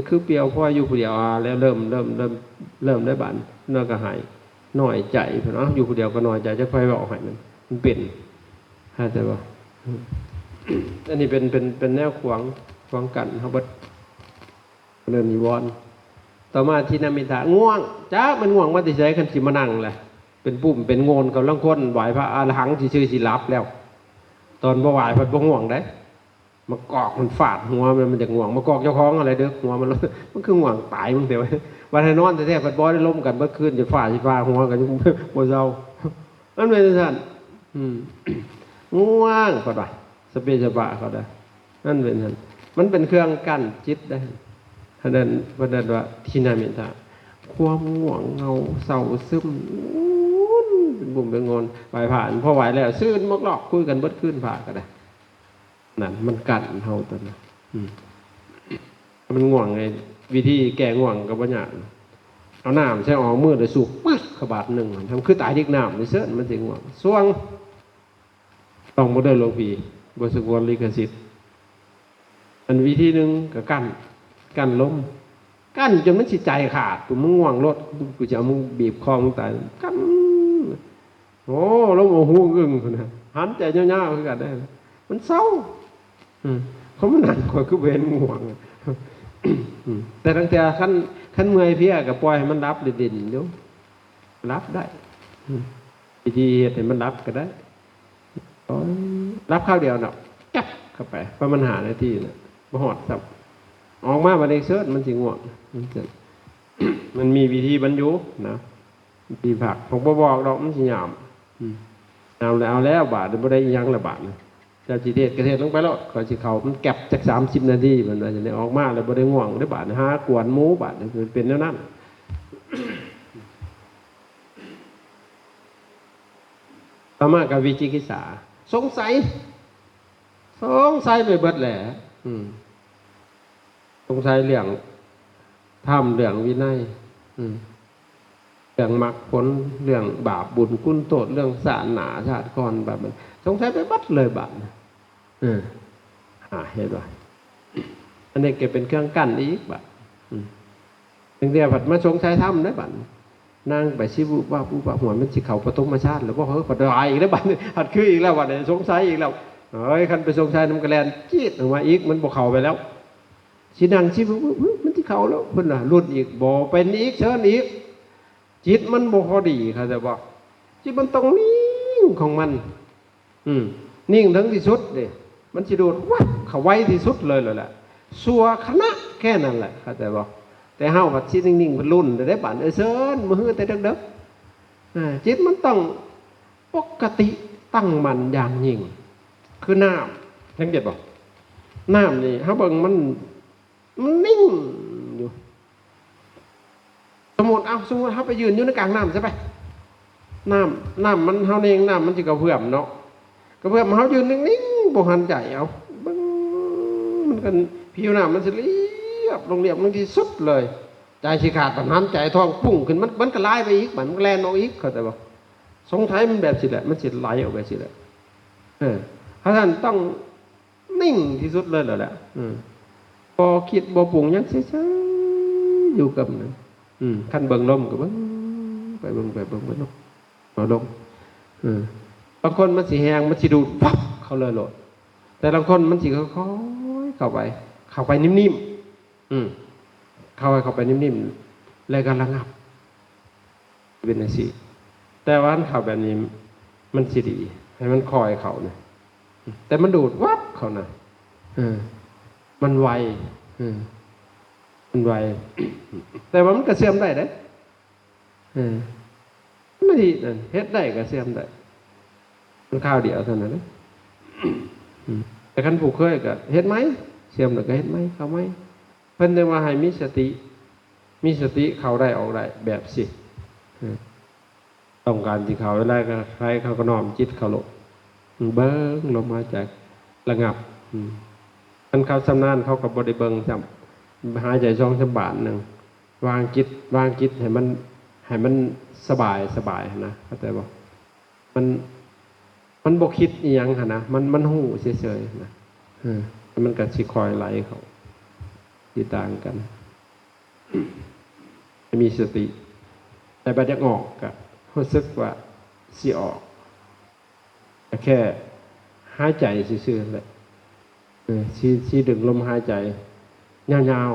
ຄືປ່ຽວ ພໍຢູ່ຜູ້ດຽວ ອາ ແລ້ວເລີ່ມ ເລີ່ມ ເລີ່ມ ເລີ່ມໄດ້ບາດ ແລ້ວກໍໃຫ້ນ້ອຍໃຈ ເພິ່ນ ເອົ້າ ຢູ່ຜູ້ດຽວກໍນ້ອຍໃຈ ຈັກໃຜເວົ້າໃຫ້ ມັນ ມັນເປັນ ເຂົ້າໃຈບໍ່? ອືມ ອັນນີ້ເປັນ ເປັນ ເປັນແນວຂວາງ ຂວາງກັ້ນເຮົາເບິດ ເລີ່ມນິວອນ ຕໍ່ມາທິນນະມິດຖະ ງ່ວງ ຈັກມັນງ່ວງມາແຕ່ໃສ ຄັນຊິມານັ່ງລະ ເປັນປຸ້ມເປັນໂງ່ນ ກຳລັງຄົນໄຫວ້ພະອະລະຫັງຊື່ໆ ຊິຫຼັບແລ້ວ ຕອນບໍ່ໄຫວ້ພັດບໍ່ງ່ວງເດ້ ມາກອກມັນຟາດຫົວ ມັນ ມັນຈະງ່ວງ ມາກອກເຈົ້າຂອງຫັ້ນແຫຼະ ເດິກຫົວມັນ ມັນຄືງ່ວງຕາຍມຶງແທ້ ບັດໃຫ້ນອນແທ້ໆ ພັດບໍ່ໄດ້ລົມກັນເບິດຄືນ ຈົນຟ້າຊິຜ່າຫົວກໍຍັງບໍ່ເຊົາ ມັນເປັນຈັ່ງຊັ້ນ ອືມ ງ່ວງ ເຂົາວ່າ ສະເປສະປະ ເຂົາວ່າ ມັນເປັນຊັ້ນ ມັນເປັນເຄື່ອງກັ້ນຈິດໄດ໋ ອັນນັ້ນເພິ່ນເອີ້ນວ່າທິນນະມິດຖະ ຄວາມງ່ວງເຫງົາເສົ້າຊຶມ ບຸ້ມໄປງ່ອນໄຫວ້ພະ ພໍໄຫວ້ແລ້ວຊືນໝອກລອກ ຄຸຍກັນເບິດຄືນພະກໍໄດ້. ນັ້ນມັນກັ້ນເຮົາຕົວນັ້ນ. ອືມ ມັນງ່ວງໄງ ວິທີແກ້ງ່ວງກໍບໍ່ຍາກ ເອົານ້ຳໃສ່ອອກມືແລ້ວສູບປຶກເຂົ້າບາດໜຶ່ງ ທຳຄືຕາຍດິກນ້ຳນີ້ເຊີນ ມັນຊິງ່ວງ. ສ່ວງ ຕ້ອງບໍ່ເດີ ຫຼວງພີ່ ບໍ່ສະຫງວນລິຂະສິດ. ອັນວິທີໜຶ່ງກໍກັ້ນ ກັ້ນລົມ ກັ້ນຈົນມັນຊິໃຈຂາດ ກູມາງ່ວງໂລດ ກູຈະເອົາມຶງບີບຄໍມຶງຕາຍ ກັ້ນ. ໂອ້ ລົມເອົາຫູອຶ້ງພຸ້ນນະ ຫັນໃຈຍາວໆຄືກັນເດ້ ມັນເຊົາ. ອືມ ເພາະມັນນັ້ນ ຂ້ອຍຄືບໍ່ເຫັນງ່ວງ. ອືມ ແຕ່ລາງເທື່ອຄັນ ຄັນເມື່ອຍເພຍກໍປ່ອຍໃຫ້ມັນຫຼັບຫຼິ້ນໆຢູ່ ຫຼັບໄດ້. ອືມ ວິທີເຮັດໃຫ້ມັນຫຼັບກໍໄດ້ ໂອ້ຍ ຫຼັບຄາວດຽວເນາະ ຈັບເຂົ້າໄປປະມານຫ້ານາທີນະ ບໍ່ຮອດຊ້ຳ ອອກມາບັດນີ້ເຊີນ ມັນຊິງ່ວງ ມັນຊິ ມັນມີວິທີມັນຢູ່ນະ ວິທີພັກ ພວກບໍ່ບອກດອກ ມັນຊິຍາມ. ອືມ ຍາມແລ້ວ ເອົາແລ້ວບາດນີ້ ບໍ່ໄດ້ອີ່ຫຍັງແລ້ວບາດນີ້ ເຈົ້າຊິເທດກໍເທດລົງໄປໂລດ ຂ້ອຍຊິເຂົ້າມັນແກັບຈັກສາມສິບນາທີ ເພິ່ນວ່າຊິໄດ້ອອກມາແລ້ວບໍ່ໄດ້ງ່ວງເດ້ບາດນີ້ ຫາກວນໝູບາດນີ້ ເປັນແນວນັ້ນ. ຕໍ່ມາກໍວິຈິກິດສາ ສົງໄສ ສົງໄສໄປເບິດແຫຼະ. ອືມ ສົງໄສເລື່ອງທຳ ເລື່ອງວິໄນ ອືມ ເລື່ອງມັກຜົນ ເລື່ອງບາບບຸນຄຸນໂທດ ເລື່ອງຊາດໜ້າຊາດກ່ອນ ບາດມັນສົງໄສໄປເບິດເລີຍບາດນີ້. ເອີ ຫາ ເຫັນບໍ່ ອັນນີ້ກໍເປັນເຄື່ອງກັ້ນອີກບາດ. ອືມ ບາງເທື່ອພັດມາສົງໄສທຳເດ້ບາດ ນາງໄປຊິວືບວາບວືບວາບ ຫົວມັນຊິເຂົ້າປະຖົມມະຊານແລ້ວບໍ່ ເຮີ ພັດຫຼາຍອີກແລ້ວບາດນີ້ ພັດຄືອີກແລ້ວບາດນີ້ ສົງໄສອີກແລ້ວ. ເອີຍ ຄັນໄປສົງໄສນຳກໍແລ່ນຈີດອອກມາອີກ ມັນບໍ່ເຂົ້າໄປແລ້ວ ຊິນັ່ງຊິວືບວືບ ມັນຊິເຂົ້າແລ້ວ ເພິ່ນວ່າລຸ້ນອີກ ບໍ່ເປັນອີກ ເຊີນອີກ. ຈິດມັນບໍ່ພໍດີ ເຂົ້າໃຈບໍ່? ຈິດມັນຕ້ອງນິ່ງຂອງມັນ. ອືມ ນິ່ງເຖິງທີ່ສຸດເດ້ ມັນຊິໂດດວັບເຂົ້າໄວທີ່ສຸດເລີຍແຫຼະ ຊົ່ວຂະນະແຄ່ນັ້ນແຫຼະ ເຂົ້າໃຈບໍ່? ແຕ່ເຮົາພັດຊິນິ່ງໆ ເພິ່ນລຸ້ນເດ້ບາດ ເອີ ເຊີນ ມື້ຮືແຕ່ເດິກໆ. ອາ ຈິດມັນຕ້ອງປົກກະຕິ ຕັ້ງໝັ້ນຢ່າງຍິ່ງ ຄືນ້ຳ ສັງເກດບໍ່? ນ້ຳນີ້ ເຮົາເບິ່ງມັນ ມັນນິ່ງຢູ່. ສົມມຸດ ເອົາ ສົມມຸດເຮົາໄປຢືນຢູ່ໃນກາງນ້ຳຊະໄປ ນ້ຳ ນ້ຳມັນ ເຮົາເໜັງນ້ຳມັນຊິກະເພື່ອມເນາະ ກະເພື່ອມ ເຮົາຢືນນິ່ງໆ ບໍ່ຫັນໃຈ ເອົາ ເບິ່ງມັນກັນ ຜິວນ້ຳມັນຊິລຽບລົງ ລຽບລົງທີ່ສຸດເລີຍ ໃຈຊິຂາດ ບັດຫັນໃຈທ້ອງປຸ້ງຂຶ້ນ ມັນ ມັນກະລາຍໄປອີກ ມັນກະແລ່ນອອກອີກ ເຂົ້າໃຈບໍ່? ສົງໄສມັນແບບຊີ້ແຫຼະ ມັນຊິໄຫຼອອກແບບຊີ້ແຫຼະ. ເອີ ເພາະສະນັ້ນຕ້ອງ ນິ່ງທີ່ສຸດເລີຍແຫຼະ ອືມ ບໍ່ຄິດບໍ່ປຸງຫຍັງ ເສີຍໆ ຢູ່ກັບມັນ. ອືມ ຄັນເບິ່ງລົມກໍເບິ່ງໄປ ເບິ່ງໄປ ເບິ່ງໄປເນາະ ເອົາລົມ. ເອີ ບາງຄົນມັນຊິແຮງ ມັນຊິດູດວັບເຂົ້າເລີຍໂລດ ແຕ່ລາງຄົນມັນຊິຄ່ອຍໆ ເຂົ້າໄປ ເຂົ້າໄປນິ່ມໆ ອືມ ເຂົ້າໃຫ້ເຂົ້າໄປນິ່ມໆ ແລ້ວກໍລະງັບ ເປັນຈັ່ງຊີ້. ແຕ່ວ່າຄັນເຂົ້າແບບນີ້ມັນຊິດີ ໃຫ້ມັນຄ່ອຍເຂົ້ານະ ແຕ່ມັນດູດວັບເຂົ້ານະ ເອີ ມັນໄວ ເອີ ມັນໄວ ແຕ່ວ່າມັນກໍເສື່ອມໄດ້ເດ້. ເອີ ສະມາທິນັ້ນເຮັດໄດ້ກໍເສື່ອມໄດ້ ມັນຄາວດຽວເທົ່ານັ້ນເດ້. ອືມ ແຕ່ຄັນຜູ້ເຄີຍກໍເຮັດໃໝ່ ເສື່ອມແລ້ວກໍເຮັດໃໝ່ ເຂົ້າໃໝ່. ເພິ່ນຈຶ່ງວ່າໃຫ້ມີສະຕິ ມີສະຕິເຂົ້າໄດ້ອອກໄດ້ແບບຊີ້ ເອີ ຕ້ອງການຊິເຂົ້າເວລາໃດ ເຂົາກໍນ້ອມຈິດເຂົ້າໂລດ ເບິ່ງລົມຫາຍໃຈ ລະງັບ. ອືມ ຄັນເຂົາຊຳນານ ເຂົາກໍບໍ່ໄດ້ເບິ່ງຊ້ຳ ຫາຍໃຈສອງສາມບາດໜຶ່ງ ວາງຈິດ ວາງຈິດໃຫ້ມັນ ໃຫ້ມັນສະບາຍ ສະບາຍຫັ້ນນະ ເຂົ້າໃຈບໍ່? ມັນ ມັນບໍ່ຄິດອີ່ຫຍັງຫັ້ນນະ ມັນ ມັນຮູ້ເສີຍໆນະ ເອີ ມັນກໍຊິຄ່ອຍໄຫຼເຂົ້າ ຊິຕ່າງກັນ ໃຫ້ມີສະຕິ. ແຕ່ບັດຢາກອອກກໍຮູ້ສຶກວ່າຊິອອກ ກໍແຄ່ຫາຍໃຈຊື່ໆນັ້ນແຫຼະ ເອີ ຊິ ຊິດຶງລົມຫາຍໃຈຍາວ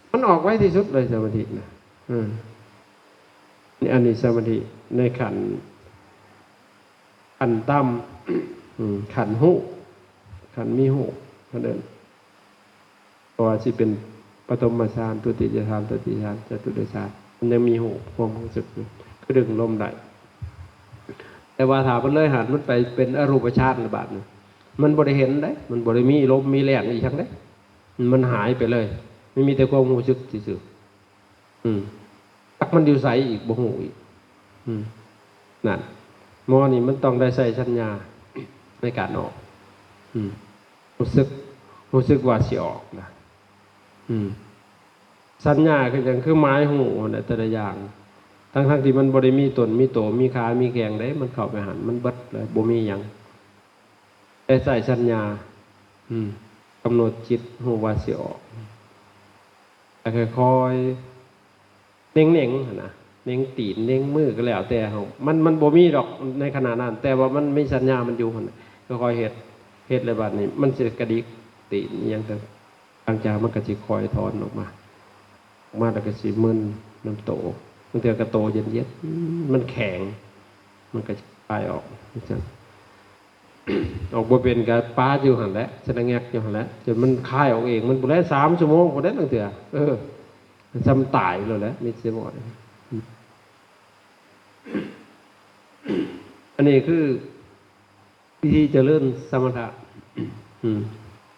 ໆ ມັນອອກໄວທີ່ສຸດເລີຍສະມາທິນະ ເອີ ອັນນີ້ສະມາທິໃນຂັ້ນ ຂັ້ນຕ່ຳ ອືມ ຂັ້ນຮູ້ ຂັ້ນມີຮູ້ ເພິ່ນເອີ້ນ ບໍ່ວ່າຊິເປັນປະຖົມມະຊານ ທຸຕິຍະຊານ ຕະຕິຍະຊານ ຈະຕຸຕະຍະຊານ ມັນຍັງມີຮູ້ ຄວາມຮູ້ສຶກຢູ່ ຄືດຶງລົມໄດ້. ແຕ່ວ່າຖ້າເພິ່ນເລີຍຫັ້ນ ມັນໄປເປັນອະຮູປະຊານລະບາດນີ້ ມັນບໍ່ໄດ້ເຫັນເດ້ ມັນບໍ່ໄດ້ມີລົມມີແລ່ນອີ່ຫຍັງເດ້ ມັນຫາຍໄປເລີຍ ມັນມີແຕ່ຄວາມຮູ້ສຶກຊື່ໆ. ອືມ ຈັກມັນຢູ່ໃສອີກ ບໍ່ຮູ້ອີກ. ອືມ ນັ້ນ ໝໍນີ້ມັນຕ້ອງໄດ້ໃຊ້ສັນຍາໃນການອອກ. ອືມ ຮູ້ສຶກ ຮູ້ສຶກວ່າຊິອອກນະ. ອືມ ສັນຍາຄືຫຍັງ? ຄືໝາຍຮູ້ຫັ້ນແຫຼະ ແຕ່ລະຢ່າງ ທັງໆທີ່ມັນບໍ່ໄດ້ມີຕົນມີໂຕ ມີຂາມີແຂງເດ້ ມັນເຂົ້າໄປຫັ້ນ ມັນເບິດເລີຍ ບໍ່ມີຫຍັງ. ແຕ່ໃຊ້ສັນຍາ ອືມ ກຳນົດຈິດ ຮູ້ວ່າຊິອອກ ແລ້ວຄ່ອຍໆ ເໜັງໆ ຫັ້ນນະ ເໜັງຕີນ ເໜັງມື ກໍແລ້ວແຕ່ເຮົາ ມັນ ມັນບໍ່ມີດອກໃນຂະນະນັ້ນ ແຕ່ວ່າມັນມີສັນຍາມັນຢູ່ຫັ້ນນະ ຄ່ອຍໆເຮັດ ເຮັດແລ້ວບາດນີ້ມັນຊິກະດິກຕີນອີ່ຫຍັງ ຫຼັງຈາກມັນກໍຊິຄ່ອຍຖອນອອກມາ ອອກມາແລ້ວກໍຊິມຶນນຳໂຕ ບາງເທື່ອກໍໂຕເຢັນໆ ມັນແຂງ ມັນກໍຄາຍອອກຈັ່ງຊັ້ນ. ອອກບໍ່ເປັນກໍປາຢູ່ຫັ້ນແຫຼະ ສະນະແງກຢູ່ຫັ້ນແຫຼະ ຈົນມັນຄາຍອອກເອງ ມັນບໍ່ໄດ້ສາມຊົ່ວໂມງພຸ້ນເດ້ ລາງເທື່ອ ເອີ ສ່ຳຕາຍໂລດແຫຼະ ມິດສະບອດ. ອັນນີ້ຄືວິທີຈະເລີນສະມະຖະ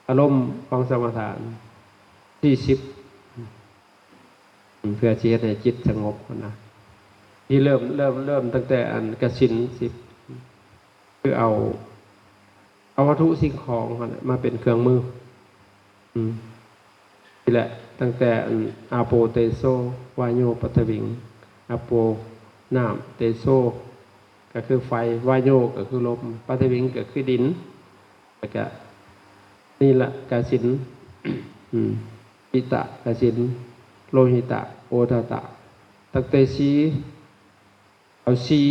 ອາລົມຂອງສະມະຖະ ສີ່ສິບ ເພື່ອຊິເຮັດໃຫ້ຈິດສະຫງົບຫັ້ນນະ ທີ່ເລີ່ມ ເລີ່ມ ເລີ່ມຕັ້ງແຕ່ອັນກະສິນສິບ ຄືເອົາ ເອົາວັດຖຸສິ່ງຂອງຫັ້ນແຫຼະມາເປັນເຄື່ອງມື ອືມ ນີ້ແຫຼະ ຕັ້ງແຕ່ອັນ ອາໂປ ເຕໂຊ ວາໂຍ ປະທະວິງ ອາໂປ ນ້ຳ ເຕໂຊ ກໍຄືໄຟ ວາໂຍ ກໍຄືລົມ ປະທະວິງ ກໍຄືດິນ ແລ້ວກະ ນີລະກະສິນ ອືມ ປິຕະກະສິນ ໂລຫິຕະ ໂອທະຕະ ຕັ້ງແຕ່ສີ ເອົາສີ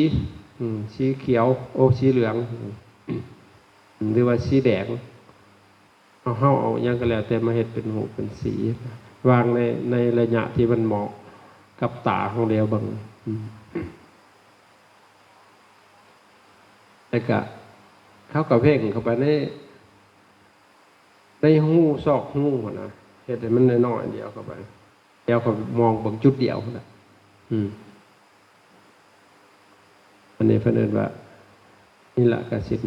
ອືມ ສີຂຽວ ໂອ ສີເຫຼືອງ ອືມ ຫຼືວ່າສີແດງ ເຮົາ ເຮົາເອົາຫຍັງກໍແລ້ວແຕ່ມາເຮັດເປັນຮູບເປັນສີ ວາງໃນ ໃນໄລຍະທີ່ມັນເໝາະກັບຕາຂອງເຮົາເບິ່ງ ອືມ ແລ້ວກະເຮົາກໍເພັ່ງເຂົ້າໄປໃນ ໃນຮູ ຊອກຮູຫັ້ນນະ ເຮັດໃຫ້ມັນນ້ອຍໆດຽວເຂົ້າໄປ ດຽວເຂົ້າມອງເບິ່ງຈຸດດຽວຫັ້ນນະ ອືມ ອັນນີ້ເພິ່ນເອີ້ນວ່າ ນີລະກະສິນ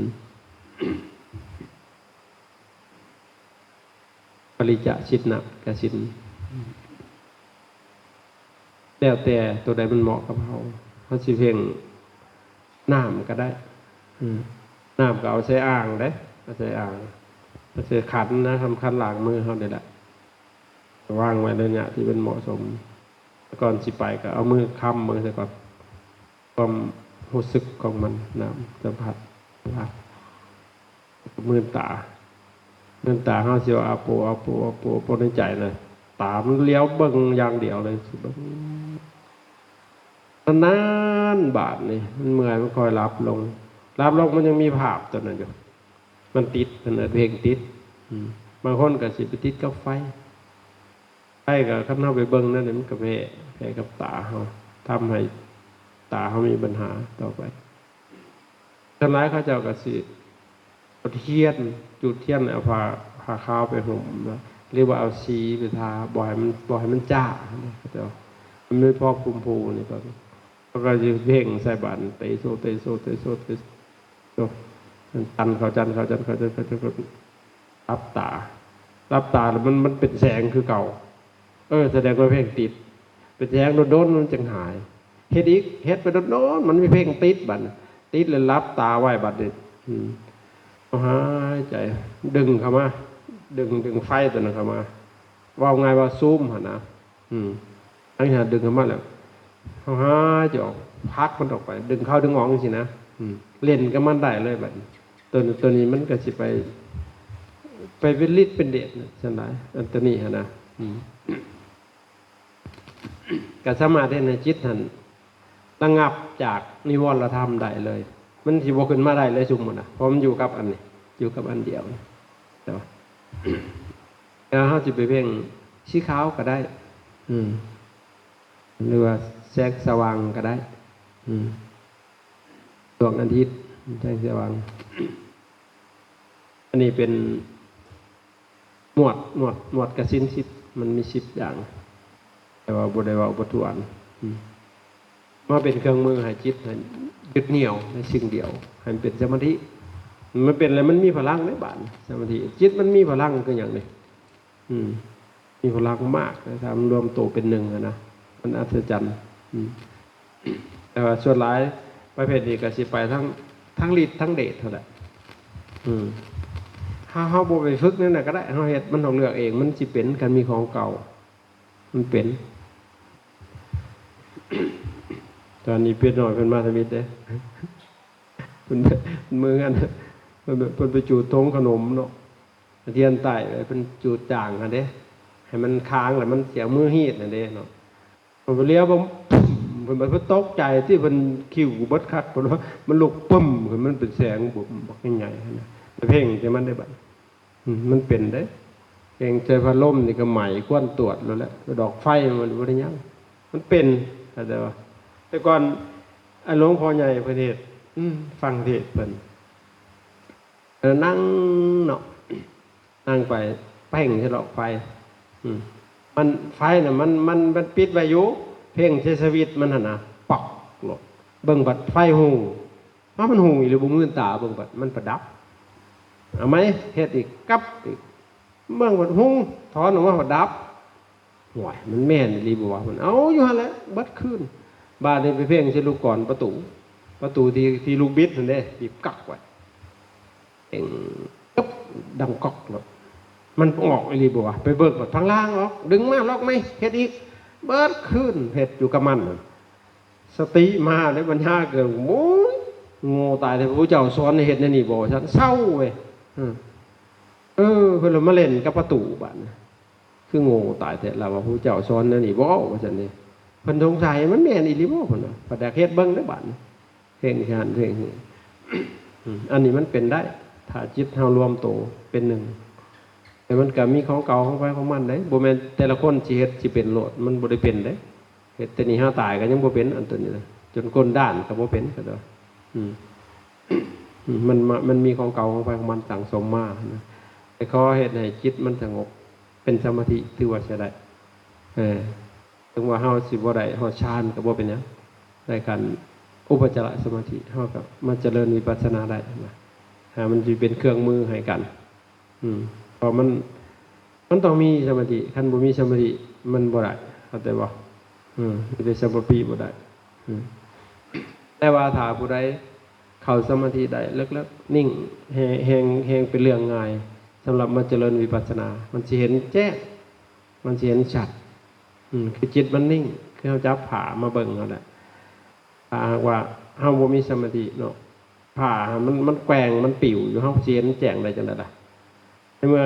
ປະລິຈະຊິນນະກະສິນ ແລ້ວແຕ່ໂຕໃດມັນເໝາະກັບເຮົາ ເຮົາຊິເພັ່ງນ້ຳກໍໄດ້ ອືມ ນ້ຳກໍເອົາໃສ່ອ່າງເດ້ ເອົາໃສ່ອ່າງ ເອົາໃສ່ຂັນນະ ສຳຄັນລ້າງມືເຮົານີ້ແຫຼະ ວາງໄວ້ໄລຍະທີ່ມັນເໝາະສົມ ກ່ອນຊິໄປກໍເອົາມືຄ້ຳເບິ່ງຊະກ່ອນ ຄວາມຮູ້ສຶກຂອງມັນ ນ້ຳສຳຜັດ ມືນຕາ ມືນຕາ ເຮົາຊິວ່າອາໂປ ອາໂປ ອາໂປ ອາໂປ ໃນໃຈນະ ຕາມັນຫຼຽວເບິ່ງຢ່າງດຽວເລີຍ ຊິເບິ່ງ ນານໆ ບາດນີ້ມັນເມື່ອຍ ມັນຄ່ອຍຫຼັບລົງ ຫຼັບລົງມັນຍັງມີພາບຕົວນັ້ນຢູ່ ມັນຕິດ ເພິ່ນເອີ້ນເພງຕິດ ອືມ ບາງຄົນກໍຊິໄປຕິດກັບໄຟ ໄຟກໍຄັນເຮົາໄປເບິ່ງແນວນີ້ ມັນກໍແພ້ ແພ້ກັບຕາເຮົາ ທຳໃຫ້ຕາເຮົາມີບັນຫາຕໍ່ໄປ. ສ່ວນຫຼາຍເຂົາເຈົ້າກໍຊິເອົາທຽນ ຈູດທຽນ ເອົາຜ້າ ຜ້າຂາວໄປຫຸ້ມນະ ຫຼືວ່າເອົາສີໄປທາ ບໍ່ໃຫ້ມັນ ບໍ່ໃຫ້ມັນຈ້າ ເຂົາເຈົ້າ ມັນມີພອບຄຸມພູນີ້ ເຂົາກໍຊິເພງໃສ່ບາດ ເຕໂຊ ເຕໂຊ ເຕໂຊ ເຕໂຊ ຈັນເຂົ້າ ຈັນເຂົ້າ ຈັນເຂົ້າ ຈັນເຂົ້າ ຈັນເຂົ້າ ຫຼັບຕາ ຫຼັບຕາແລ້ວມັນ ມັນເປັນແສງຄືເກົ່າ ເອີ ສະແດງວ່າເພງຕິດ ເປັນແສງດົນໆ ມັນຈຶ່ງຫາຍ ເຮັດອີກ ເຮັດໄປດົນໆ ມັນມີເພງຕິດ ບາດນີ້ ຕິດແລ້ວຫຼັບຕາໄວ້ ບາດນີ້ ອືມ ເອົາຫາຍໃຈ ດຶງເຂົ້າມາ ດຶງ ດຶງໄຟຕົວນັ້ນເຂົ້າມາ ເວົ້າງ່າຍວ່າຊູມຫັ້ນນະ ອືມ ອັນນີ້ຫາດຶງເຂົ້າມາແລ້ວ ເຮົາຫາຈະອອກ ພັກມັນອອກໄປ ດຶງເຂົ້າດຶງອອກຈັ່ງຊີ້ນະ ອືມ ຫຼິ້ນກັບມັນໄດ້ເລີຍບັດນີ້ ຕົວ ຕົວນີ້ມັນກໍຊິໄປ ໄປເປັນລິດເປັນເດດນະ ຊັ້ນຫຼາຍ ອັນຕົວນີ້ຫັ້ນນະ ອືມ ກໍສາມາດເຮັດໃຫ້ຈິດຫັ້ນ ລະງັບຈາກນິວອນລະທຳໄດ້ເລີຍ ມັນຊິບໍ່ຂຶ້ນມາໄດ້ເລີຍ ສົມມຸດນະ ເພາະມັນຢູ່ກັບອັນນີ້ ຢູ່ກັບອັນດຽວ ແລ້ວເຮົາຊິໄປເພງສີຂາວກໍໄດ້ ອືມ ຫຼືວ່າແສງສະຫວ່າງກໍໄດ້ ອືມ ດວງອາທິດ ແສງສະຫວ່າງ ອັນນີ້ເປັນ ໝວດ ໝວດ ໝວດກະສິນສິບ ມັນມີສິບຢ່າງ ແຕ່ວ່າບໍ່ໄດ້ເວົ້າບໍ່ຖ້ວນ ອືມ ມາເປັນເຄື່ອງມືໃຫ້ຈິດ ໃຫ້ຍຶດໜ່ຽວໃນສິ່ງດຽວ ໃຫ້ມັນເປັນສະມາທິ ມັນເປັນແລ້ວມັນມີພະລັງໃນບາດນີ້ ສະມາທິ ຈິດມັນມີພະລັງຄືຫຍັງນີ້ ອືມ ມີພະລັງມາກນະ ຖ້າມັນລວມໂຕເປັນໜຶ່ງຫັ້ນນະ ມັນອັດສະຈັນ ອືມ ແຕ່ວ່າສ່ວນຫຼາຍ ປະເພດນີ້ກໍຊິໄປທາງ ທາງລິດທາງເດດຫັ້ນແຫຼະ. ອືມ ເຮົາ ເຮົາບໍ່ໄປຝຶກແນວນັ້ນກໍໄດ້ ເຮົາເຮັດມັນຕ້ອງເລືອກເອງ ມັນຊິເປັນ ຄັນມີຂອງເກົ່າ ມັນເປັນ. ຕອນນີ້ເປັດນ້ອຍເພິ່ນມາທຳອິດເດ້ ເພິ່ນ ເມືອງອັນ ເພິ່ນ ເພິ່ນໄປຈູດຖົງຂະໜົມເນາະ ທຽນໃຕ້ ເພິ່ນຈູດຈາງຫັ້ນເດ້ ໃຫ້ມັນຄ້າງ ແລ້ວມັນຊິເອົາມືຮີດຫັ້ນເດ້ເນາະ. ເພິ່ນໄປລຽວເບິ່ງ ປຶ້ມ ເພິ່ນ ເພິ່ນຕົກໃຈຕິ ເພິ່ນຄິ້ວເບິດຄັກ ເພິ່ນວ່າມັນລຸກປຶ້ມຂຶ້ນ ມັນເປັນແສງບຶ້ມບັກໃຫຍ່ໆຫັ້ນນະ ໄປເພັ່ງໃສ່ມັນໄດ້ບັດ. ອືມ ມັນເປັນເດ້ ເພງໃສ່ພັດລົມນີ້ກໍໄໝ້ຄວັນຕວດໂລດແຫຼະ ດອກໄຟມັນບໍ່ໄດ້ຫຍັງ ມັນເປັນ ເຂົ້າໃຈບໍ່? ແຕ່ກ່ອນ ອາ ຫຼວງພໍ່ໃຫຍ່ເພິ່ນເຮັດ ອືມ ຟັງເທດເພິ່ນ ເອີ ນັ່ງເນາະ ນັ່ງໄປເພັ່ງໃສ່ຫຼອດໄຟ ອືມ ມັນ ໄຟນະ ມັນ ມັນ ມັນປິດໄວ້ຢູ່ ເພັ່ງໃສ່ສະວິດມັນຫັ້ນນະ ປັອກໂລດ ເບິ່ງບັດໄຟຮຸ່ງ ວ່າມັນຮຸ່ງອີ່ຫຼີບໍ່ ມື່ນຕາເບິ່ງບັດມັນປະດັບ ເອົາໃໝ່ ເຮັດອີກ ກັບອີກ ເບິ່ງບັດຮຸ່ງ ຖອນອອກມາບັດດັບ. ຫ້ວຍ ມັນແມ່ນອີ່ຫຼີບໍ່ວະ ເພິ່ນເອົາຢູ່ຫັ້ນແຫຼະເບິດຄືນ. ບາດນີ້ໄປເພັ່ງໃສ່ລູກກອນປະຕູ ປະຕູທີ່ ທີ່ລູກບິດຫັ້ນເດ້ ບີບກັກໄວ້ ເພງ ຕຶບ ດັງກອກໂລດ ມັນອອກອີ່ຫຼີບໍ່ວະ ໄປເບິ່ງບັດທາງລ່າງອອກ ດຶງມາລັອກໃໝ່ ເຮັດອີກ ເບິດຄືນ ເຮັດຢູ່ກັບມັນ ສະຕິມາແລ້ວ ປັນຍາເກີດ ໂອ້ຍ ໂງ່ຕາຍແທ້ ພະພຸດທະເຈົ້າສອນໃຫ້ເຮັດແນວນີ້ບໍ່ ວ່າຊັ້ນ ເຊົາເວີຍ ເອີ ເອີ ເພິ່ນລະມາຫຼິ້ນກັບປະຕູບາດນີ້ ຄືໂງ່ຕາຍແທ້ ລາວວ່າ ພະພຸດທະເຈົ້າສອນແນວນີ້ບໍ່ ວ່າຊັ້ນເດ້ ເພິ່ນສົງໄສ ມັນແມ່ນອີ່ຫຼີບໍ່ ເພິ່ນວ່າ ພັດຢາກເຮັດເບິ່ງເດ້ບາດນີ້ ເພງຊັ້ນເພງນີ້ ອືມ ອັນນີ້ມັນເປັນໄດ້ ຖ້າຈິດເຮົາລວມໂຕເປັນໜຶ່ງ ແຕ່ມັນກະມີຂອງເກົ່າຂອງໃຜຂອງມັນເດ້ ບໍ່ແມ່ນແຕ່ລະຄົນຊິເຮັດຊິເປັນໂລດ ມັນບໍ່ໄດ້ເປັນເດ້. ເຮັດແຕ່ນີ້ຫາຕາຍກໍຍັງບໍ່ເປັນ ອັນຕົວນີ້ນະ ຈົນກົ້ນດ້ານກໍບໍ່ເປັນ ເຂົາເຈົ້າ ອືມ ອືມ ມັນມາ ມັນມີຂອງເກົ່າຂອງໃຜຂອງມັນສັງສົມມານະ ແຕ່ຂໍເຮັດໃຫ້ຈິດມັນສະຫງົບ ເປັນສະມາທິ ຖືວ່າໃຊ້ໄດ້ ເອີ ເຖິງວ່າເຮົາຊິບໍ່ໄດ້ຮອດฌານກໍບໍ່ເປັນຫຍັງ ໄດ້ຂັ້ນອຸປະຈາລະສະມາທິ ເຮົາກໍມາຈະເລີນວິປັດສະນາໄດ້ນະ ຫາມັນຊິເປັນເຄື່ອງມືໃຫ້ກັນ. ອືມ ເພາະມັນ ມັນຕ້ອງມີສະມາທິ ຄັນບໍ່ມີສະມາທິມັນບໍ່ໄດ້ ເຂົ້າໃຈບໍ່? ອືມ ມີແຕ່ສະມາທິບໍ່ໄດ້ ອືມ ແຕ່ວ່າຖ້າຜູ້ໃດເຂົ້າສະມາທິໄດ້ເລິກໆ ນິ່ງ ແຮງ ແຮງ ແຮງເປັນເລື່ອງງ່າຍ ສຳລັບມາຈະເລີນວິປັດສະນາ ມັນຊິເຫັນແຈ້ງ ມັນຊິເຫັນຊັດ ອືມ ຄືຈິດມັນນິ່ງ ຄືເຮົາຈັບຜ້າມາເບິ່ງເຮົາແຫຼະ ຖ້າຫາກວ່າເຮົາບໍ່ມີສະມາທິເນາະ ຜ້າມັນ ມັນແກວ່ງ ມັນປິວຢູ່ ເຮົາຊິເຫັນແຈ້ງໄດ້ຈັ່ງໃດລະ? ໃນເມື່ອ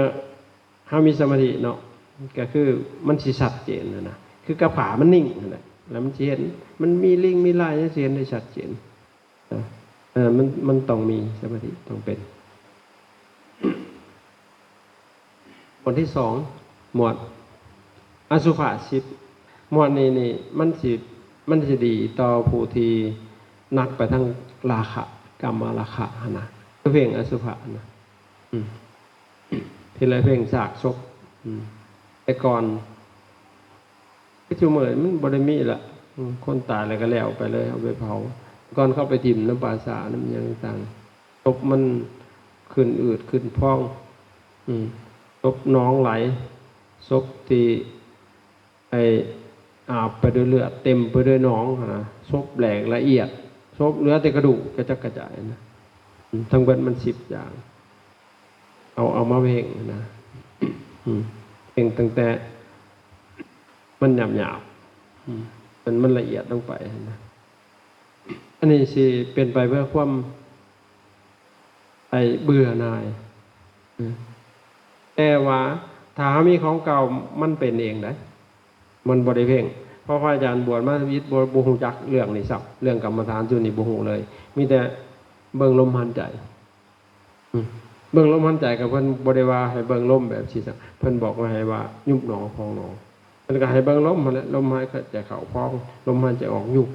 ເຮົາມີສະມາທິເນາະ ກໍຄືມັນຊິຊັດເຈນຫັ້ນນະ ຄືກັບຜ້າມັນນິ່ງຫັ້ນແຫຼະ ແລ້ວມັນຊິເຫັນ ມັນມີລິ່ງມີລາຍ ມັນຊິເຫັນໄດ້ຊັດເຈນ ເອີ ມັນ ມັນຕ້ອງມີສະມາທິ ຕ້ອງເປັນ. ໝວດທີສອງ ໝວດອະສຸພະສິບ ໝວດນີ້ນີ້ ມັນຊິ ມັນຊິດີຕໍ່ຜູ້ທີ່ໜັກໄປທາງລາຄະ ກາມະລາຄະຫັ້ນນະ ຄືເພງອະສຸພະນະ ອືມ ທີ່ລະເພງຊາກສົບ ອືມ ແຕ່ກ່ອນ ຄືຊຸມື້ມັນບໍ່ໄດ້ມີລະ ອືມ ຄົນຕາຍແລ້ວກໍແລ້ວໄປເລີຍ ເອົາໄປເຜົາ ກ່ອນເຂົາໄປຖິ້ມນຳປ່າຊ້ານຳຫຍັງຕ່າງໆ ສົບມັນຂຶ້ນອືດຂຶ້ນພອງ ອືມ ສົບໜອງໄຫຼ ສົບທີ່ໄອ້ອາບໄປດ້ວຍເລືອດ ເຕັມໄປດ້ວຍໜອງຫັ້ນນະ ສົບແຫຼກລະອຽດ ສົບເຫຼືອແຕ່ກະດູກກະຈັດກະຈາຍນະ ອືມ ທັງເບິດມັນສິບຢ່າງ ເອົາ ເອົາມາເພງນະ ອືມ ເພງຕັ້ງແຕ່ມັນຫຍາບໆ ອືມ ມັນ ມັນລະອຽດລົງໄປນະ ອັນນີ້ຊິເປັນໄປເພື່ອຄວາມ ໄອ້ເບື່ອໜ່າຍ ອືມ ແຕ່ວ່າຖ້າເຮົາມີຂອງເກົ່າ ມັນເປັນເອງໄດ໋ ມັນບໍ່ໄດ້ເພງ ເພາະພະອາຈານບວດມາທຳອິດ ບໍ່ ບໍ່ຮູ້ຈັກເລື່ອງນີ້ຊ້ຳ ເລື່ອງກຳມະຖານຊຸດນີ້ບໍ່ຮູ້ເລີຍ ມີແຕ່ເບິ່ງລົມຫາຍໃຈ ອືມ ເບິ່ງລົມຫາຍໃຈກໍເພິ່ນບໍ່ໄດ້ວ່າໃຫ້ເບິ່ງລົມແບບຊີ້ຊ້ຳ ເພິ່ນບອກວ່າໃຫ້ວ່າຍຸບໜໍພອງໜໍ ເພິ່ນກໍໃຫ້ເບິ່ງລົມຫັ້ນແຫຼະ ລົມຫາຍໃຈເຂົ້າພອງ ລົມຫາຍໃຈອອກຍຸບ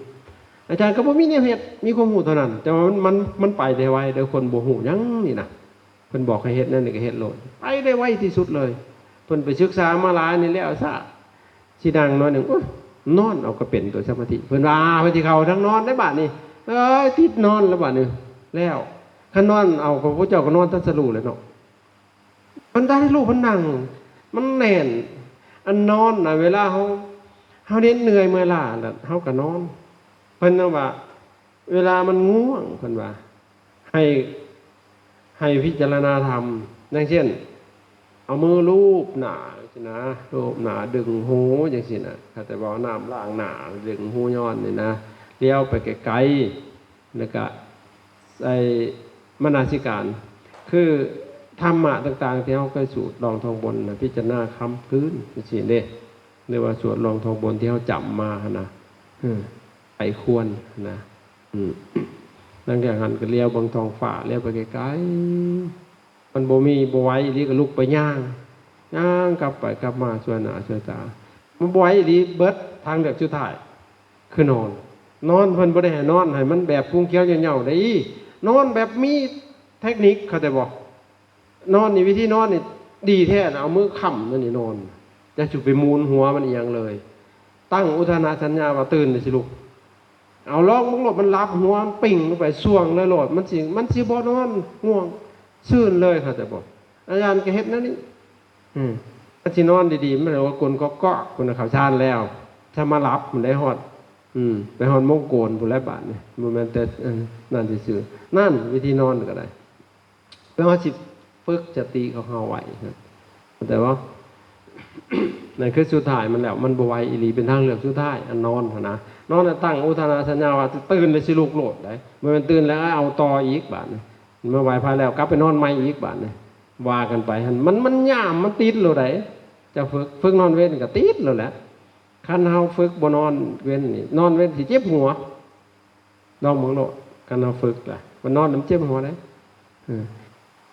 ອາຈານກໍບໍ່ມີແນວເຮັດ ມີຄວາມຮູ້ເທົ່ານັ້ນ ແຕ່ວ່າມັນ ມັນ ມັນໄປໄດ້ໄວເດີ້ ຄົນບໍ່ຮູ້ຫຍັງນີ້ນະ ເພິ່ນບອກໃຫ້ເຮັດແນວໃດກໍເຮັດໂລດ ໄປໄດ້ໄວທີ່ສຸດເລີຍ ເພິ່ນໄປສຶກສາມາຫຼາຍນີ້ແລ້ວຊະ ຊິນັ່ງໜ້ອຍໜຶ່ງ ໂອ້ຍ ນອນເອົາກໍເປັນຕົວສະມາທິ ເພິ່ນວ່າ ເພິ່ນຊິເຂົ້າທາງນອນໄດ້ບາດນີ້ ເອີຍ ຕິດນອນແລ້ວບາດນີ້ ແລ້ວ ຄັນນອນເອົາ ພະພຸດທະເຈົ້າກໍນອນຕັດສະຮູ້ແລ້ວເນາະ ເພິ່ນຕັດສະຮູ້ ເພິ່ນນັ່ງ ມັນແໜ້ນ ອັນນອນນະ ເວລາເຮົາ ເຮົາເໜັດເມື່ອຍເມື່ອຍລ້າແລ້ວ ເຮົາກໍນອນ ເພິ່ນວ່າ ເວລາມັນງ່ວງ ເພິ່ນວ່າ ໃຫ້ ໃຫ້ພິຈາລະນາທຳ ຢ່າງເຊັ່ນ ເອົາມືລູບໜ້າຊີ້ນະ ລູບໜ້າ ດຶງຫູຈັ່ງຊີ້ນະ ເຂົາຈະເວົ້ານ້ຳລ້າງໜ້າ ດຶງຫູຍ້ອນນີ້ນະ ລຽວໄປໄກໆ ແລ້ວກະໃສ່ມະນະສິການ ຄືທຳມະຕ່າງໆ ທີ່ເຮົາເຄີຍສູດລອງທ່ອງບົນນະ ພິຈາລະນາຄ້ຳຄືນຈັ່ງຊີ້ເດ້ ຫຼືວ່າສວດລອງທ່ອງບົນທີ່ເຮົາຈຳມາຫັ້ນນະ ເອີ ໃຜຄວນນະ ອືມ ຫຼັງຈາກຫັ້ນກໍລຽວເບິ່ງທ້ອງຟ້າ ລຽວໄປໄກໆ ມັນບໍ່ມີ ບໍ່ໄຫວອີ່ຫຼີກໍລຸກໄປຍ່າງ ຍ່າງກັບໄປກັບມາ ສ່ວຍໜ້າສ່ວຍຕາ ມັນບໍ່ໄຫວອີ່ຫຼີ ເບິດທາງເລືອກສຸດທ້າຍ ຄືນອນ ນອນ ເພິ່ນບໍ່ໄດ້ໃຫ້ນອນໃຫ້ມັນແບບພຸງຂຽວເຫຍົາວໆ ໄດ້ ນອນແບບມີເທັກນິກ ເຂົ້າໃຈບໍ່? ນອນນີ້ ວິທີນອນນີ້ດີແທ້ນະ ເອົາມືຄ້ຳນັ້ນນີ້ນອນ ຢ່າສູ່ໄປໝູນຫົວມັນອີ່ຫຍັງເລີຍ ຕັ້ງອຸທານະສັນຍາວ່າຕື່ນແລ້ວຊິລຸກ ເອົາລອງເບິ່ງໂລດ ມັນຫຼັບຫົວ ມັນປິ່ງລົງໄປ ສ່ວງເລີຍໂລດ ມັນຊິ ມັນຊິບໍ່ນອນງ່ວງ ຊື່ນເລີຍ ເຂົ້າໃຈບໍ່? ອາຈານກໍເຮັດແນວນີ້ ອືມ ມັນຊິນອນດີໆ ມັນວ່າກົນກອກໆ ພຸ້ນນະ ເຂົ້າຊານແລ້ວ ຖ້າມາຫຼັບ ມັນໄດ້ຮອດ ອືມ ໄປຮອດໂມງໂກນພຸ້ນແຫຼະບາດນີ້ ບໍ່ແມ່ນແຕ່ ເອີ ນັ້ນຊື່ໆ ນັ້ນ ວິທີນອນກໍໄດ້ ແລ້ວເຮົາຊິຝຶກສະຕິຂອງເຮົາໄວ້ ເຂົ້າໃຈບໍ່? ນັ້ນຄືສຸດທ້າຍມັນແລ້ວ ມັນບໍ່ໄຫວອີ່ຫຼີ ເປັນທາງເລືອກສຸດທ້າຍ ອັນນອນຫັ້ນນະ ນອນນະ ຕັ້ງອຸທານະສັນຍາວ່າຕື່ນແລ້ວຊິລຸກໂລດໄດ໋ ບໍ່ແມ່ນຕື່ນແລ້ວເອົາຕໍ່ອີກບາດນີ້ ມາໄຫວ້ພະແລ້ວກັບໄປນອນໃໝ່ອີກບາດນີ້ ວ່າກັນໄປຫັ້ນ ມັນ ມັນຍາມ ມັນຕິດໂລດໃດ໋ ເຈົ້າຝຶກ ຝຶກນອນເວັນກໍຕິດໂລດແຫຼະ ຄັນເຮົາຝຶກບໍ່ນອນເວັນນີ້ ນອນເວັນຊິເຈັບຫົວ ລອງເບິ່ງໂລດ ຄັນເຮົາຝຶກລະ ມັນນອນນຳເຈັບຫົວເດ້ ເອີ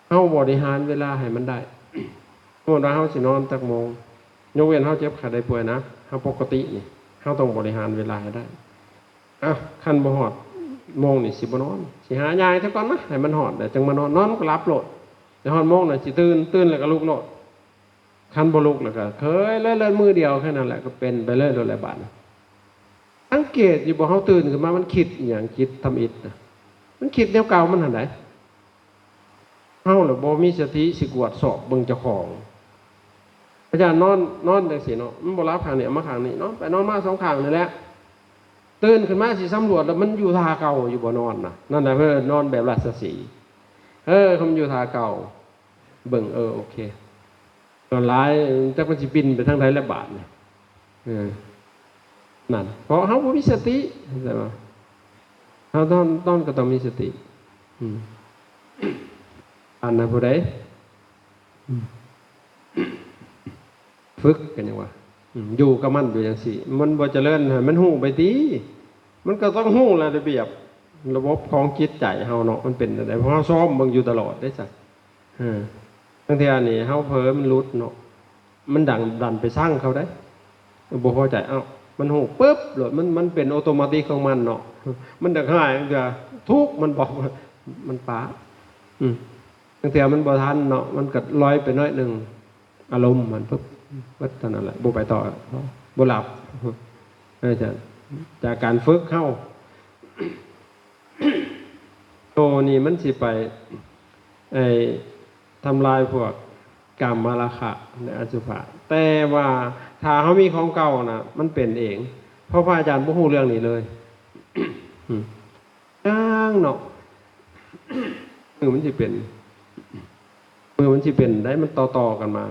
ເຮົາບໍລິຫານເວລາໃຫ້ມັນໄດ້ ສົມມຸດວ່າເຮົາຊິນອນຈັກໂມງ ຍົກເວັ້ນເຮົາເຈັບໄຂ້ໄດ້ປ່ວຍໜັກ ເຮົາປົກກະຕິນີ້ ເຮົາຕ້ອງບໍລິຫານເວລາໃຫ້ໄດ້ ອາ ຄັນບໍ່ຮອດໂມງນີ້ຊິບໍ່ນອນ ຊິຫາຍ່າງຊະກ່ອນນະ ໃຫ້ມັນຮອດແລ້ວຈັ່ງມານອນ ນອນມັນກໍຫຼັບໂລດ ແຕ່ຮອດໂມງນະຊິຕື່ນ ຕື່ນແລ້ວກໍລຸກໂລດ ຄັນບໍ່ລຸກແລ້ວກໍເຄີຍເລີຍ ເລີຍມື້ດຽວແຄ່ນັ້ນແຫຼະ ກໍເປັນໄປເລີຍໂລດແຫຼະບາດນີ້ ສັງເກດຢູ່ບໍ່ ເຮົາຕື່ນຂຶ້ນມາ ມັນຄິດອີ່ຫຍັງ ຈິດທຳອິດນະ ມັນຄິດແນວເກົ່າມັນຫັ້ນໃດ ເຮົາລະບໍ່ມີສະຕິ ຊິກວດສອບເບິ່ງເຈົ້າຂອງ ອາຈານນອນ ນອນຈັ່ງຊີ້ເນາະ ມັນບໍ່ຫຼັບຂ້າງນີ້ ເອົາມາຂ້າງນີ້ ນອນໄປນອນມາສອງຂ້າງນີ້ແຫຼະ ຕື່ນຂຶ້ນມາຊິສຳຫຼວດ ແລ້ວມັນຢູ່ທ່າເກົ່າຢູ່ບໍ່ ນອນນະ ນັ້ນແຫຼະ ເພິ່ນນອນແບບລາຊະສີ ເອີ ຄັນມັນຢູ່ທ່າເກົ່າ ເບິ່ງ ເອີ ໂອເຄ ສ່ວນຫຼາຍຈັກມັນຊິບິນໄປທາງໃດແລ້ວບາດນີ້ ເອີ ນັ້ນ ເພາະເຮົາບໍ່ມີສະຕິ ເຂົ້າໃຈບໍ່? ເຮົາຕ້ອງ ຕ້ອງ ກໍຕ້ອງມີສະຕິ ອືມ ອັນນັ້ນຜູ້ໃດ ອືມ ຝຶກກັນຫຍັງວະ ອືມ ຢູ່ກັບມັນຢູ່ຈັ່ງຊີ້ ມັນບໍ່ຈະເລີນໃຫ້ມັນຮູ້ໄປຕິ ມັນກໍຕ້ອງຮູ້ລະລະບຽບ ລະບົບຂອງຈິດໃຈເຮົາເນາະ ມັນເປັນຈັ່ງໃດ ເພາະເຮົາຊ້ອມເບິ່ງຢູ່ຕະຫຼອດເດ້ຊະ ເອີ ບາງເທື່ອນີ້ເຮົາເຜີມັນຫຼຸດເນາະ ມັນດັງ ດັນໄປຊັງເຂົາໄດ໋ ບໍ່ພໍໃຈ ເອົ້າ ມັນຮູ້ປຶບໂລດ ມັນ ມັນເປັນໂອໂຕມາຕິກຂອງມັນເນາະ ມັນຢາກຮ້າຍ ບາງເທື່ອທຸກມັນບອກ ມັນປະ ອືມ ບາງເທື່ອມັນບໍ່ທັນເນາະ ມັນກໍລອຍໄປໜ້ອຍໜຶ່ງ ອາລົມມັນປຶບ ເບິດເທົ່ານັ້ນແຫຼະ ບໍ່ໄປຕໍ່ ບໍ່ຫຼັບ ເອີ ຈາກ ຈາກການຝຶກເຮົາ ໂຕນີ້ມັນຊິໄປ ໄອ້ ທຳລາຍພວກກາມມະລາຄະ ແລະ ອະສຸພະ ແຕ່ວ່າຖ້າເຮົາມີຂອງເກົ່ານະ ມັນເປັນເອງ ເພາະພະອາຈານບໍ່ຮູ້ເລື່ອງນີ້ເລີຍ ອືມ ຢ່າງເນາະ ມື້ມັນຊິເປັນ ມື້ມັນຊິເປັນໄດ໋ ມັນຕໍ່ໆກັນມາ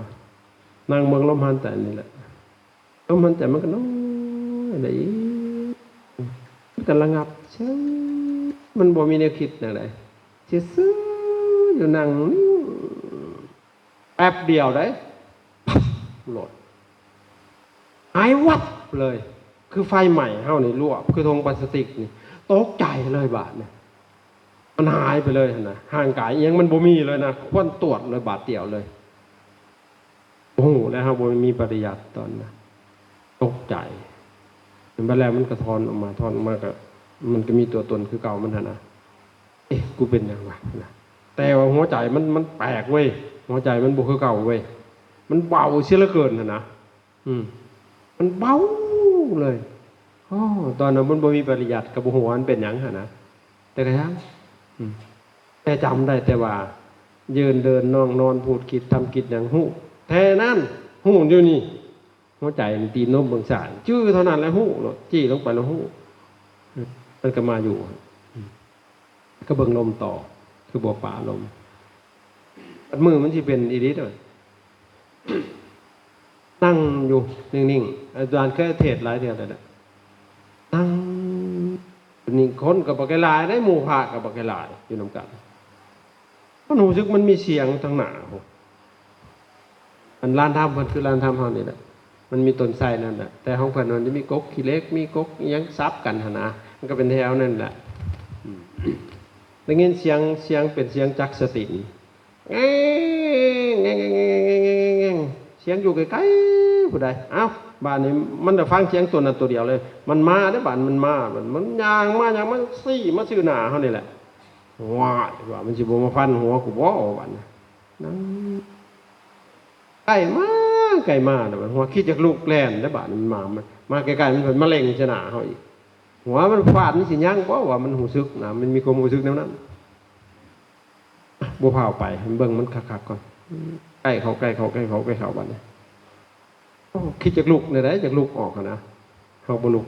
ນັ່ງເບິ່ງລົມຫາຍໃຈນີ້ແຫຼະ ລົມຫາຍໃຈມັນກໍນ້ອຍໄດ້ອີກ ມັນກໍລະງັບເສີຍ ມັນບໍ່ມີແນວຄິດແນວໃດ ຊື່ໆ ຢູ່ນັ່ງນິ່ງ ແປັບດຽວໄດ໋ ປັບໂລດ ຫາຍວັບເລີຍ ຄືໄຟໄໝ້ເຮົານີ້ລວກ ຄືຖົງພລາສຕິກນີ້ ຕົກໃຈເລີຍບາດນີ້ ມັນຫາຍໄປເລີຍຫັ້ນນະ ຮ່າງກາຍອີ່ຫຍັງມັນບໍ່ມີເລີຍນະ ຄວັນຕວດເລີຍ ບາດດຽວເລີຍ ບໍ່ຮູ້ແລ້ວ ເຮົາບໍ່ມີປະລິຍັດຕອນນັ້ນ ຕົກໃຈ ບັດແລ້ວມັນກະຖອນອອກມາ ຖອນອອກມາກະ ມັນກະມີຕົວຕົນຄືເກົ່າມັນຫັ້ນນະ ເອະ ກູເປັນຫຍັງວະນະ ແຕ່ວ່າຫົວໃຈມັນ ມັນແປກເວີຍ ຫົວໃຈມັນບໍ່ຄືເກົ່າເວີຍ ມັນເບົາເສຍເຫຼືອເກີນຫັ້ນນະ ອືມ ມັນເບົາເລີຍ ໂອ້ ຕອນນັ້ນມັນບໍ່ມີປະລິຍັດ ກະບໍ່ຮູ້ວ່າມັນເປັນຫຍັງຫັ້ນນະ ແຕ່ກະຍັງ ອືມ ແຕ່ຈຳໄດ້ແຕ່ວ່າ ຢືນເດີນນັ່ງນອນ ພູດຄິດທຳກິດຫຍັງຮູ້ ແຄ່ນັ້ນ ຮູ້ຢູ່ນີ້ ຫົວໃຈນີ້ຕີນນົມເບື້ອງຊ້າຍ ຈື່ເທົ່ານັ້ນແຫຼະຮູ້ໂລດ ຈີ້ລົງໄປແລ້ວຮູ້ ມັນກໍມາຢູ່ ອືມ ກໍເບິ່ງລົມຕໍ່ ຄືບໍ່ປະລົມ. ບັດມື້ມັນຊິເປັນອີ່ຫຼີເດີ້. ນັ່ງຢູ່ນິ່ງໆ ອາຈານເຄີຍເທດຫຼາຍເທື່ອແລ້ວນະ ນັ່ງນີ້ ຄົນກໍບໍ່ຄ່ອຍຫຼາຍເດ້ ໝູ່ພະກໍບໍ່ຄ່ອຍຫຼາຍ ຢູ່ນຳກັນ ມັນຮູ້ສຶກມັນມີສຽງທາງໜ້າພຸ້ນ. ອັນລານທຳເພິ່ນຄືລານທຳເຮົານີ້ແຫຼະ ມັນມີຕົ້ນໄຊນັ້ນແຫຼະ ແຕ່ຂອງເພິ່ນມັນຈະມີກົກຂີ້ເຫຼັກ ມີກົກອີ່ຫຍັງສັບກັນຫັ້ນນະ ມັນກໍເປັນແຖວນັ້ນແຫຼະ. ອືມ ໄດ້ຍິນສຽງ ສຽງເປັນສຽງຈັກສະຕິນ ແງງ ແງງ ແງງ ແງງ ແງງ ແງງ ແງງ ສຽງຢູ່ໄກໆ ຜູ້ໃດ. ເອົ້າ ບາດນີ້ມັນໄດ້ຟັງສຽງຕົວນັ້ນຕົວດຽວເລີຍ ມັນມາເດ້ ບາດມັນມາ ມັນ ມັນຍ່າງມາ ຍ່າງມາ ຊີ້ມາຊື່ໜ້າເຮົານີ້ແຫຼະ. ວ້າຍ ວ່າມັນຊິບໍ່ມາຟັນຫົວກູບໍ່ ວ່າບາດນີ້ ນັ່ງ ໃກ້ມາ ໃກ້ມາ ແລ້ວມັນຫົວຄິດຈາກລຸກແລ່ນເດ້ ບາດນີ້ມັນມາ ມາໃກ້ໆ ມັນເພິ່ນມາເລັງໃສ່ໜ້າເຮົາອີກ ຫົວມັນຟາດ ມັນຊິຍັງບໍ່ ວ່າມັນຮູ້ສຶກນະ ມັນມີຄວາມຮູ້ສຶກແນວນັ້ນ. ບໍ່ພາວໄປ ເບິ່ງມັນຄັກໆກ່ອນ ໃກ້ເຂົ້າ ໃກ້ເຂົ້າ ໃກ້ເຂົ້າ ໃກ້ເຂົ້າ ບາດນີ້ ໂອ້ ຄິດຈາກລຸກແນວໃດ ຈາກລຸກອອກຫັ້ນນະ ເຮົາບໍ່ລຸກ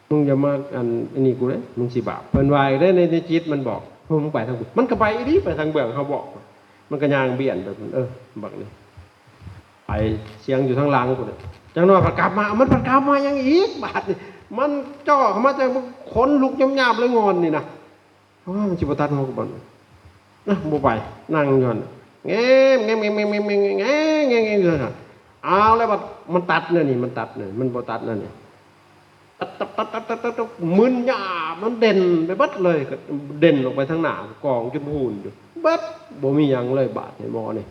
ມຶງຢ່າມາ ອັນ ອັນນີ້ກູເດ້ ມຶງຊິບາບ ເພິ່ນວ່າອີກເດ້ ໃນ ໃນຈິດມັນບອກ ເອີ ມຶງໄປທາງພຸ້ນ ມັນກໍໄປອີ່ຫຼີ ໄປທາງເບື້ອງເຮົາບອກ ມັນກໍຍ່າງບຽນໄປພຸ້ນ ເອີ ບັກນີ້ ໄປ ສຽງຢູ່ທາງຫຼັງພຸ້ນ ຈັກໜ້ອຍພັດກັບມາ ມັນພັດກັບມາຫຍັງອີກ ບາດນີ້ ມັນເຈາະເຂົ້າມາ ແຕ່ຂົນລຸກຍາບໆເລີຍ ງອນນີ້ນະ. ໂອ້ຍ ມັນຊິບໍ່ຕັດຫົວກູບໍ່ ນະ ບໍ່ໄປ ນັ່ງຢູ່ຫັ້ນ ແງມ ແງມ ແງມ ແງມ ແງມ ແງມ ແງມ ແງມ ແງມຢູ່ຫັ້ນນະ. ເອົາແລ້ວ ບັດມັນຕັດແນວນີ້ ມັນຕັດແນວນີ້ ມັນບໍ່ຕັດແນວນີ້ ຕັດ ຕັດ ຕັດ ມຶນຍາບ ມັນເດັ່ນໄປເບິດເລີຍ ກໍເດັ່ນອອກໄປທາງໜ້າ ກອງຈົນພຸ້ນຢູ່ເບິດ ບໍ່ມີຫຍັງເລີຍ ບາດນີ້ໝໍນີ້.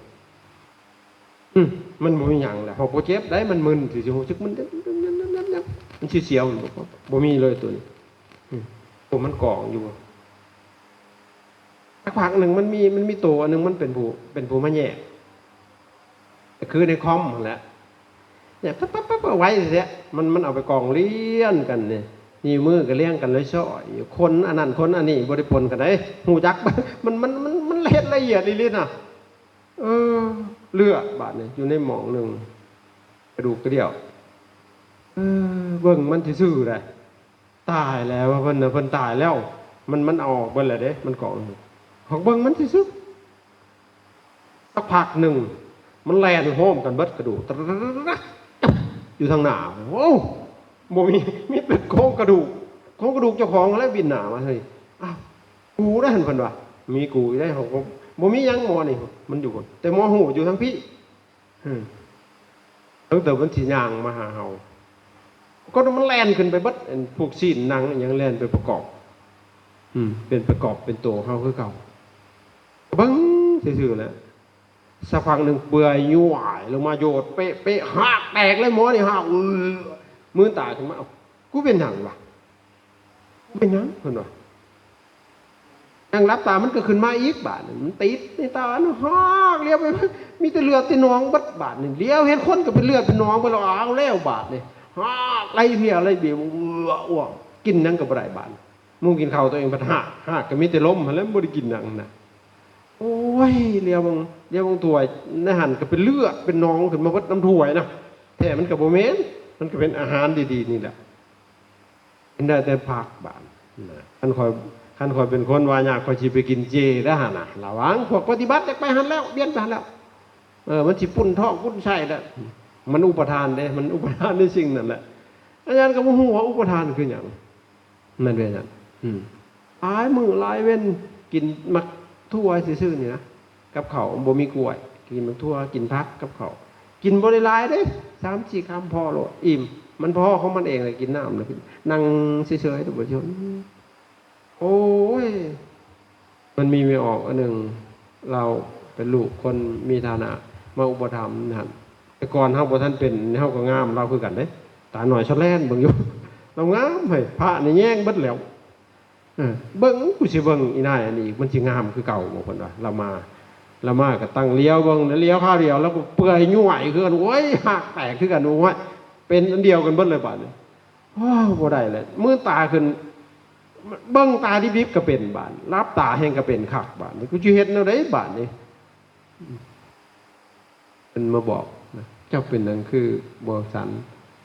ອືມ ມັນບໍ່ມີຫຍັງແຫຼະ ເຮົາບໍ່ເຈັບໃດ ມັນມຶນຊື່ໆ ຮູ້ສຶກມັນ ມັນສຽວໆ ບໍ່ມີເລີຍໂຕນີ້. ອືມ ໂຕມັນກອງຢູ່ ສັກພັກໜຶ່ງມັນມີ ມັນມີໂຕອັນໜຶ່ງ ມັນເປັນຜູ້ ເປັນຜູ້ມາແຍກ ກໍຄືໃນຄອມຫັ້ນແຫຼະ ແຍກປັບໆໆ ໄວແທ້ ມັນ ມັນເອົາໄປກອງລຽນກັນນີ້ ນິ້ວມືກໍລຽງກັນລອຍໆ ຄົນອັນນັ້ນຄົນອັນນີ້ ບໍ່ໄດ້ປົນກັນໃດ ຮູ້ຈັກ ມັນ ມັນ ມັນ ມັນເຮັດລະອຽດອີ່ຫຼີນະ. ເອີ ເລືອດບາດນີ້ຢູ່ໃນໝ່ອງໜຶ່ງ ກະດູກກະດຽວ ເອີ ເບິ່ງມັນຊື່ໆ ໄດ໋ ຕາຍແລ້ວ ວ່າເພິ່ນນະ ເພິ່ນຕາຍແລ້ວ ມັນ ມັນເອົາອອກເບິດແລ້ວເດ້ ມັນກອງ ເຮົາເບິ່ງມັນຊື່ໆ ສັກພັກໜຶ່ງ ມັນແລ່ນໂຮມກັນເບິດກະດູກ ຕະ ຢູ່ທາງໜ້າ ໂອ້ ບໍ່ມີ ມີແຕ່ໂຄງກະດູກ ໂຄງກະດູກເຈົ້າຂອງຫັ້ນແຫຼະ ບິນໜ້າມາ ເຮີ້ຍ ອ້າວ ກູໄດ້ຫັ້ນ ເພິ່ນວ່າ ມີກູຢູ່ໄດ໋ ເຮົາກໍບໍ່ມີຫຍັງໝໍນີ້ ມັນຢູ່ພຸ້ນ ແຕ່ໝໍຫູຢູ່ທາງພີ້ ເອີ ຕັ້ງແຕ່ມັນຊິຍ່າງມາຫາເຮົາ ກໍມັນແລ່ນຂຶ້ນໄປເບິດ ອັນພວກຊີ້ນໜັງອີ່ຫຍັງແລ່ນໄປປະກອບ ອືມ ເປັນປະກອບເປັນໂຕເຮົາຄືເກົ່າ ເບິ່ງຊື່ໆ ແຫຼະ ສັກພັກໜຶ່ງເປື່ອຍຍ້ວຍລົງມາໂຍດເປະໆ ຫາກແຕກເລີຍ ໝໍນີ້ຫາກ ເອີ ມືນຕາຂຶ້ນມາ ເອົ້າ ກູເປັນຫຍັງວະ? ເປັນຫຍັງ? ເພິ່ນວ່າ ຍັງຫຼັບຕາ ມັນກໍຂຶ້ນມາອີກ ບາດນີ້ມັນຕິດໃນຕາ ຫາກ ຫຼຽວໄປ ມີແຕ່ເລືອດແຕ່ໜອງເບິດ ບາດນີ້ຫຼຽວເຫັນຄົນກໍເປັນເລືອດເປັນໜອງເບິດແລ້ວ ເອົາແລ້ວບາດນີ້ ຫາກ ໄຫຼເພຍໄຫຼເບຍ ເອືອ ອ້ວກ ກິນຫຍັງກໍບໍ່ໄດ້ບາດນີ້ ໝູ່ກິນເຂົ້າ ຕົວເອງພັດຫາກ ຫາກກໍມີແຕ່ລົມຫັ້ນແຫຼະ ບໍ່ໄດ້ກິນຫຍັງນະ. ໂອ້ຍ ຫຼຽວເບິ່ງ ຫຼຽວເບິ່ງຖ້ວຍໃນຫັ້ນກໍເປັນເລືອດເປັນໜອງຂຶ້ນມາເບິດນຳຖ້ວຍນະ ແທ້ມັນກໍບໍ່ແມ່ນ ມັນກໍເປັນອາຫານດີໆນີ້ແຫຼະ. ກິນໄດ້ແຕ່ຜັກບາດນະ ຄັນຂ້ອຍ ຄັນຂ້ອຍເປັນຄົນວ່າຍາກ ຂ້ອຍຊິໄປກິນເຈແລ້ວຫັ້ນນະ ລະວັງ ພວກປະຕິບັດຢາກໄປຫັ້ນແລ້ວ ວຽນໄປຫັ້ນແລ້ວ ເອີ ມັນຊິປຸ້ນທ້ອງປຸ້ນໄສ້ແລ້ວ ມັນອຸປະທານເດ້ ມັນອຸປະທານໃນສິ່ງນັ້ນແຫຼະ ອາຈານກໍບໍ່ຮູ້ວ່າອຸປະທານຄືຫຍັງ ແມ່ນເດ້ ອາຈານ ອືມ ຫຼາຍມື້ຫຼາຍເວັນ ກິນໝາກຖົ່ວຊື່ໆນີ້ນະ ກັບເຂົ້າ ບໍ່ມີກ້ວຍ ກິນໝາກຖົ່ວ ກິນຜັກກັບເຂົ້າ ກິນບໍ່ໄດ້ຫຼາຍເດ້ ສາມສີ່ຄຳພໍໂລດ ອີ່ມ ມັນພໍຂອງມັນເອງແຫຼະ ກິນນ້ຳແລ້ວ ນັ່ງເສີຍໆ ທ່ານຜູ້ຊົມ. ໂອ້ຍ ມັນມີແມ່ອອກອັນໜຶ່ງ ລາວເປັນລູກຄົນມີຖານະ ມາອຸປະຖຳຫັ້ນ ແຕ່ກ່ອນເຮົາບໍ່ທັນເປັນ ເຮົາກໍງາມລາວຄືກັນເດ້ ຕາໜ້ອຍສະແລນເບິ່ງຢູ່ ລາວງາມເຮີ້ຍ ພະນີ້ແຍງເບິດແລ້ວ. ເອີ ເບິ່ງ ກູຊິເບິ່ງອີນາຍອັນນີ້ອີກ ມັນຊິງາມຄືເກົ່າບໍ່ ເພິ່ນວ່າ ລາວມາ ລາວມາກໍຕັ້ງຫຼຽວເບິ່ງ ຫຼຽວຄາວດຽວ ລາວກໍເປື່ອຍຍ້ວຍຄືກັນ ໂອ້ຍ ຫາກແຕກຄືກັນ ໂອ້ຍ ເປັນອັນດຽວກັນເບິດເລີຍບາດນີ້. ໂອ້ ບໍ່ໄດ້ແລ້ວ ມືນຕາຂຶ້ນ ເບິ່ງຕາດິບໆກໍເປັນບາດ ຫຼັບຕາແຮ່ງກໍເປັນຄັກບາດນີ້ ກູຊິເຮັດແນວໃດບາດນີ້? ເພິ່ນມາບອກນະ ເຈົ້າເປັນຫຍັງຄືບໍ່ສັນ?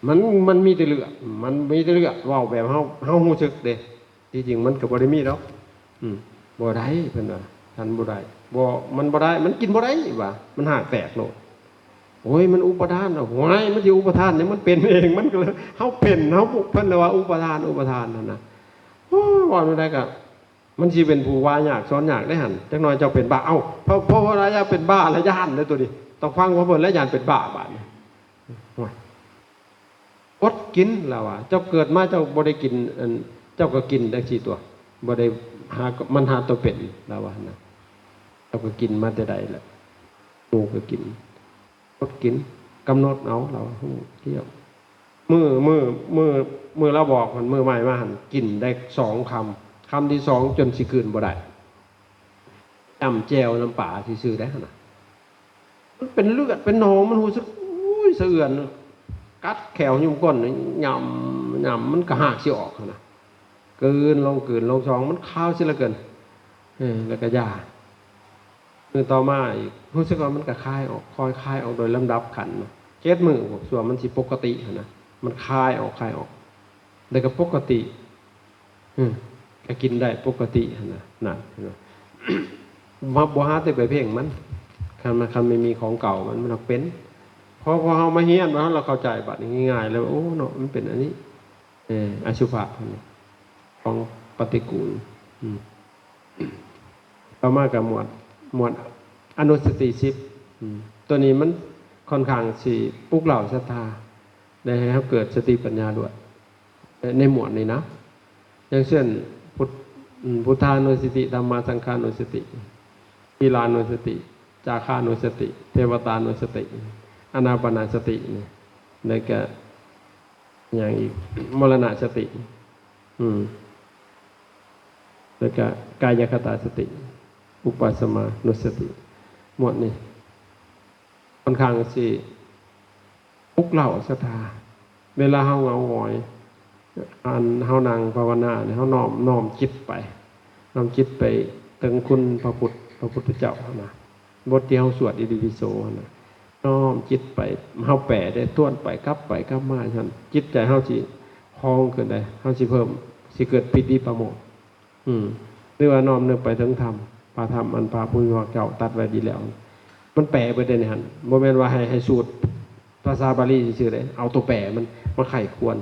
ມັນ ມັນມີແຕ່ເລືອດ ມັນມີແຕ່ເລືອດ ເວົ້າແບບເຮົາ ເຮົາຮູ້ສຶກເດ້ ທີ່ຈິງມັນກໍບໍ່ໄດ້ມີດອກ ອືມ ບໍ່ໄດ້ ເພິ່ນວ່າ ທ່ານບໍ່ໄດ້ ບໍ່ ມັນບໍ່ໄດ້ ມັນກິນບໍ່ໄດ້ວ່າ ມັນຮາກແຕກໂລດ. ໂອ້ຍ ມັນອຸປະທານ ໂອ້ຍ ມັນຊິອຸປະທານຫຍັງ ມັນເປັນເອງ ມັນກໍເລີຍ ເຮົາເປັນ ເຮົາ ເພິ່ນເລີຍວ່າອຸປະທານ ອຸປະທານຫັ້ນນະ. ໂອ້ຍ ເວົ້າແນວໃດກໍ ມັນຊິເປັນຜູ້ວ່າຍາກສອນຍາກເດ້ຫັ້ນ ຈັກໜ່ອຍເຈົ້າເປັນບ້າ. ເອົ້າ ເພາະ ເພາະວ່າລະຍາເປັນບ້າລະຢ້ານເດ້ໂຕນີ້ ຕ້ອງຟັງຄວາມເພິ່ນລະ ຢ້ານເປັນບ້າບາດນີ້. ໂອ້ຍ ອົດກິນລາວວ່າ ເຈົ້າເກີດມາເຈົ້າບໍ່ໄດ້ກິນ ອັນ ເຈົ້າກໍກິນຈັ່ງຊີ້ຕົວະ ບໍ່ໄດ້ຫາ ມັນຫາຕົວເປັນລາວວ່າຫັ້ນນະ. ເຈົ້າກໍກິນມາແຕ່ໃດລະ ໝູ່ກໍກິນ ອົດກິນ ກຳນົດເອົາລາວວ່າ ຮູ້ທ່ຽວ ມື້ ມື້ ມື້ ມື້ລາວບອກຫັ້ນ ມື້ໃໝ່ມາຫັ້ນ ກິນໄດ້ສອງຄຳ ຄຳທີສອງຈົນຊິກືນບໍ່ໄດ້ ຈ້ຳແຈ່ວນ້ຳປາຊື່ໆໄດ໋ຫັ້ນນະ. ມັນເປັນເລືອດເປັນໜອງ ມັນຮູ້ສຶກ ໂອ້ຍ ສະເອືອນ ກັດແຂ້ວຍຸ່ມກົ້ນ ຫຍ້ຳ ຫຍ້ຳ ມັນກະຮາກຊິອອກຫັ້ນນະ. ກືນລົງ ກືນລົງ ສອງ ມັນຄາວເສຍເຫຼືອເກີນ. ເອີ ແລ້ວກະຢາ ມື້ຕໍ່ມາອີກ ຮູ້ສຶກວ່າມັນກະຄາຍອອກ ຄ່ອຍຄາຍອອກໂດຍລຳດັບຂັ້ນເນາະ ເຈັດມື້ ພວກສ່ວນມັນຊິປົກກະຕິຫັ້ນນະ ມັນຄາຍອອກ ຄາຍອອກ ແລ້ວກະປົກກະຕິ ອື ກະກິນໄດ້ປົກກະຕິຫັ້ນນະ. ນັ້ນ ເຫັນບໍ່ ບໍ່ຫາແຕ່ໄປເພງມັນ ຄັນມັນ ຄັນມັນມີຂອງເກົ່າ ມັນ ມັນເປັນ. ພໍ ພໍເຮົາມາຮຽນ ແລ້ວເຮົາລະເຂົ້າໃຈບາດນີ້ງ່າຍໆ ແລ້ວ ໂອ້ ເນາະ ມັນເປັນອັນນີ້ ເອີ ອະສຸພະຂອງປະຕິກູນ. ອື ຕໍ່ມາກໍໝວດ ໝວດອະນຸສະຕິສິບ ອື ຕົວນີ້ມັນຄ່ອນຂ້າງຊິປຸກເລົ້າສັດທາ ແລະ ໃຫ້ເຮົາເກີດສະຕິປັນຍາດ້ວຍ ໃນໝວດນີ້ນະ. ຢ່າງເຊັ່ນ ພຸດ ອື ພຸດທານຸສະຕິ ທຳມະສັງຄານຸສະຕິ ທີລານຸສະຕິ ຈາຄານຸສະຕິ ເທວະຕານຸສະຕິ ອານາປານະສະຕິ ແລ້ວກະ ຫຍັງອີກ ມໍລະນະສະຕິ ອືມ ແລ້ວກະກາຍະຄະຕາສະຕິ ອຸປະສະມານຸສະຕິ. ໝວດນີ້ຄ່ອນຂ້າງຊິປຸກເລົ້າສັດທາ ເວລາເຮົາເຫງົາຫງອຍ ອັນເຮົານັ່ງພາວະນານີ້ ເຮົານ້ອມ ນ້ອມຈິດໄປ ນ້ອມຈິດໄປເຖິງຄຸນພະພຸດ ພະພຸດທະເຈົ້າຫັ້ນນະ ບົດທີ່ເຮົາສວດອິຕິປິໂສຫັ້ນນະ ນ້ອມຈິດໄປ ເຮົາແປໄດ້ ທວນໄປ ກັບໄປກັບມາຊັ້ນ ຈິດໃຈເຮົາຊິຄອງຂຶ້ນໄດ໋ ເຮົາຊິເພີ່ມ ຊິເກີດປີຕິປະໂມດ ອືມ ຫຼືວ່ານ້ອມນຶກໄປເຖິງທຳ ພະທຳອັນພະຜູ້ມີພະພາກເຈົ້າຕັດໄວ້ດີແລ້ວ ມັນແປເບິດເດ້ໃນຫັ້ນ ບໍ່ແມ່ນວ່າໃຫ້ ໃຫ້ສູດພາສາບາລີຊື່ໆເດ້ ເອົາຕົວແປມັນມາໄຂ້ຄວນ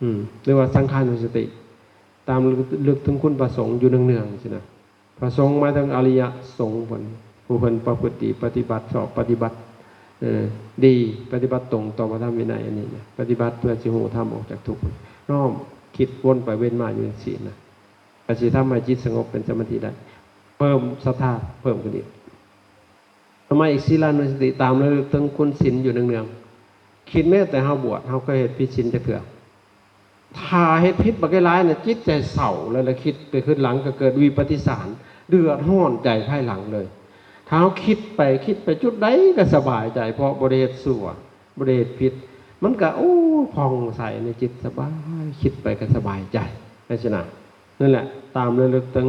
ອືມ ຫຼືວ່າສັງຄານຸສະຕິ ຕາມລະລຶກເຖິງຄຸນພະສົງຢູ່ເນື່ອງໆຊີ້ນະ. ພະສົງໝາຍເຖິງອະລິຍະສົງເພິ່ນ ຜູ້ເພິ່ນປະພຶດດີປະຕິບັດຊອບປະຕິບັດ ເອີ ດີ ປະຕິບັດຕົງຕໍ່ພະທຳວິໄນອັນນີ້ນະ ປະຕິບັດເພື່ອຊິຮູ້ທຳອອກຈາກທຸກ ນ້ອມຄິດວົນໄປເວັນມາຢູ່ຈັ່ງຊີ້ນະ ກະຊິທຳໃຫ້ຈິດສະຫງົບເປັນສະມາທິໄດ້ ເພີ່ມສັດທາເພີ່ມຂຶ້ນອີກ. ຕໍ່ມາອີກ ສີລານຸສະຕິ ຕາມລະລຶກເຖິງຄຸນສິນຢູ່ເນື່ອງໆ ຄິດແມ້ແຕ່ເຮົາບວດ ເຮົາເຄີຍເຮັດຜິດສິນຈັກເທື່ອ? ຖ້າເຮັດຜິດບັກຫຼາຍໆນະ ຈິດໃຈເສົ້າເລີຍ ແລ້ວຄິດໄປຄືນຫຼັງກໍເກີດວິປະຕິສານ ເດືອດຮ້ອນໃຈພາຍຫຼັງເລີຍ. ຖ້າເຮົາຄິດໄປ ຄິດໄປຈຸດໃດກໍສະບາຍໃຈ ເພາະບໍ່ໄດ້ເຮັດຊົ່ວ ບໍ່ໄດ້ເຮັດຜິດ ມັນກໍ ໂອ້ ຜ່ອງໃສໃນຈິດ ສະບາຍ ຄິດໄປກໍສະບາຍໃຈ ຈັ່ງຊີ້ນະ. ນັ້ນແຫຼະ ຕາມລະລຶກເຖິງ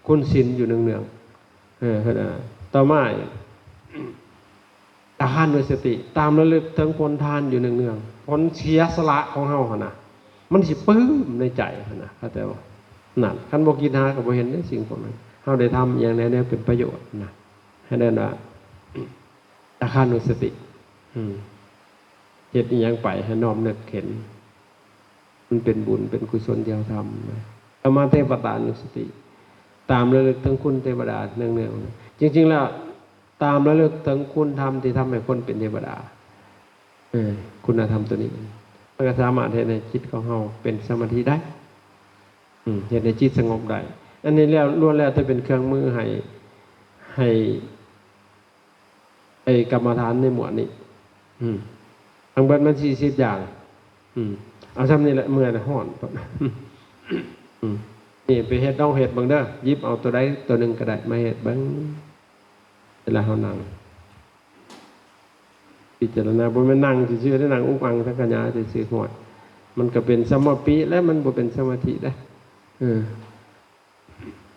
ຄຸນສິນຢູ່ເນື່ອງໆ. ເອີ ເພິ່ນ ຕໍ່ມາ ທານານຸສະຕິ ຕາມລະລຶກເຖິງຜົນທານຢູ່ເນື່ອງໆ ຜົນເສຍສະຫຼະຂອງເຮົາຫັ້ນນະ ມັນຊິປຶ້ມໃນໃຈຫັ້ນນະ ເຂົ້າໃຈບໍ່? ນັ້ນ ຄັນບໍ່ຄິດຫາກໍບໍ່ເຫັນເດ້ສິ່ງພວກນັ້ນ ເຮົາໄດ້ທຳອີ່ຫຍັງແດ່ແນວເປັນປະໂຫຍດນະ ໃຫ້ເອີ້ນວ່າ ທານານຸສະຕິ ອືມ ເຮັດອີ່ຫຍັງໄປໃຫ້ນ້ອມນຶກເຫັນ ມັນເປັນບຸນເປັນກຸສົນທີ່ເຮົາທຳນະ. ຕໍ່ມາເທວະຕານຸສະຕິ ຕາມລະລຶກເຖິງຄຸນເທວະດາເນື່ອງໆ. ຈິງໆແລ້ວ ຕາມລະລຶກເຖິງຄຸນທຳທີ່ທຳໃຫ້ຄົນເປັນເທວະດາ ເອີ ຄຸນນະທຳຕົວນີ້ ມັນກໍສາມາດເຮັດໃຫ້ຈິດຂອງເຮົາເປັນສະມາທິໄດ້ ອືມ ເຮັດໃຫ້ຈິດສະຫງົບໄດ້. ອັນນີ້ແລ້ວ ລ້ວນແລ້ວແຕ່ເປັນເຄື່ອງມືໃຫ້ ໃຫ້ ໃຫ້ກຳມະຖານໃນໝວດນີ້ ອືມ ທັງເບິດມັນສີ່ສິບຢ່າງ ອືມ ເອົາຊ່ຳນີ້ແຫຼະ ເມື່ອຍແລ້ວ ຮ້ອນ ອືມ ນີ້ໄປເຮັດ ລອງເຮັດເບິ່ງເດີ ຢິບເອົາຕົວໃດຕົວໜຶ່ງກໍໄດ້ ມາເຮັດເບິ່ງ ເວລາເຮົານັ່ງ ພິຈາລະນາ ບໍ່ແມ່ນນັ່ງຊື່ໆເດ້ ນັ່ງອຸກອັ່ງສັງຂະຫຍາຊື່ໆ ຫ້ວຍ ມັນກໍເປັນສະມາທິແລ້ວ ມັນບໍ່ເປັນສະມາທິເດ້ ເອີ.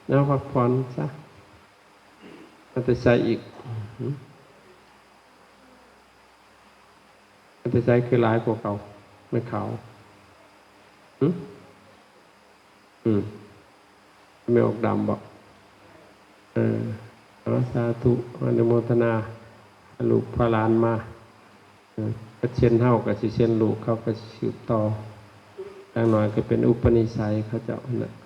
ເອົາ ພັກຜ່ອນຊະ ເອົາແຕ່ໃສອີກ ຫື ເອົາແຕ່ໃສຄືຫຼາຍກວ່າເກົ່າ ແມ່ຂາວ ຫື ອືມ ແມ່ອອກດຳບໍ? ເອີ ເອົາ ສາທຸ ອະນຸໂມທະນາ ພາລູກພາຫຼານມາ ເອີ ເພິ່ນເຊັນເຮົາກໍຊິເຊັນ ລູກເຂົາກໍຊິສືບຕໍ່ ຢ່າງໜ້ອຍກໍເປັນອຸປະນິໄສເຂົາເຈົ້າຫັ້ນນະ.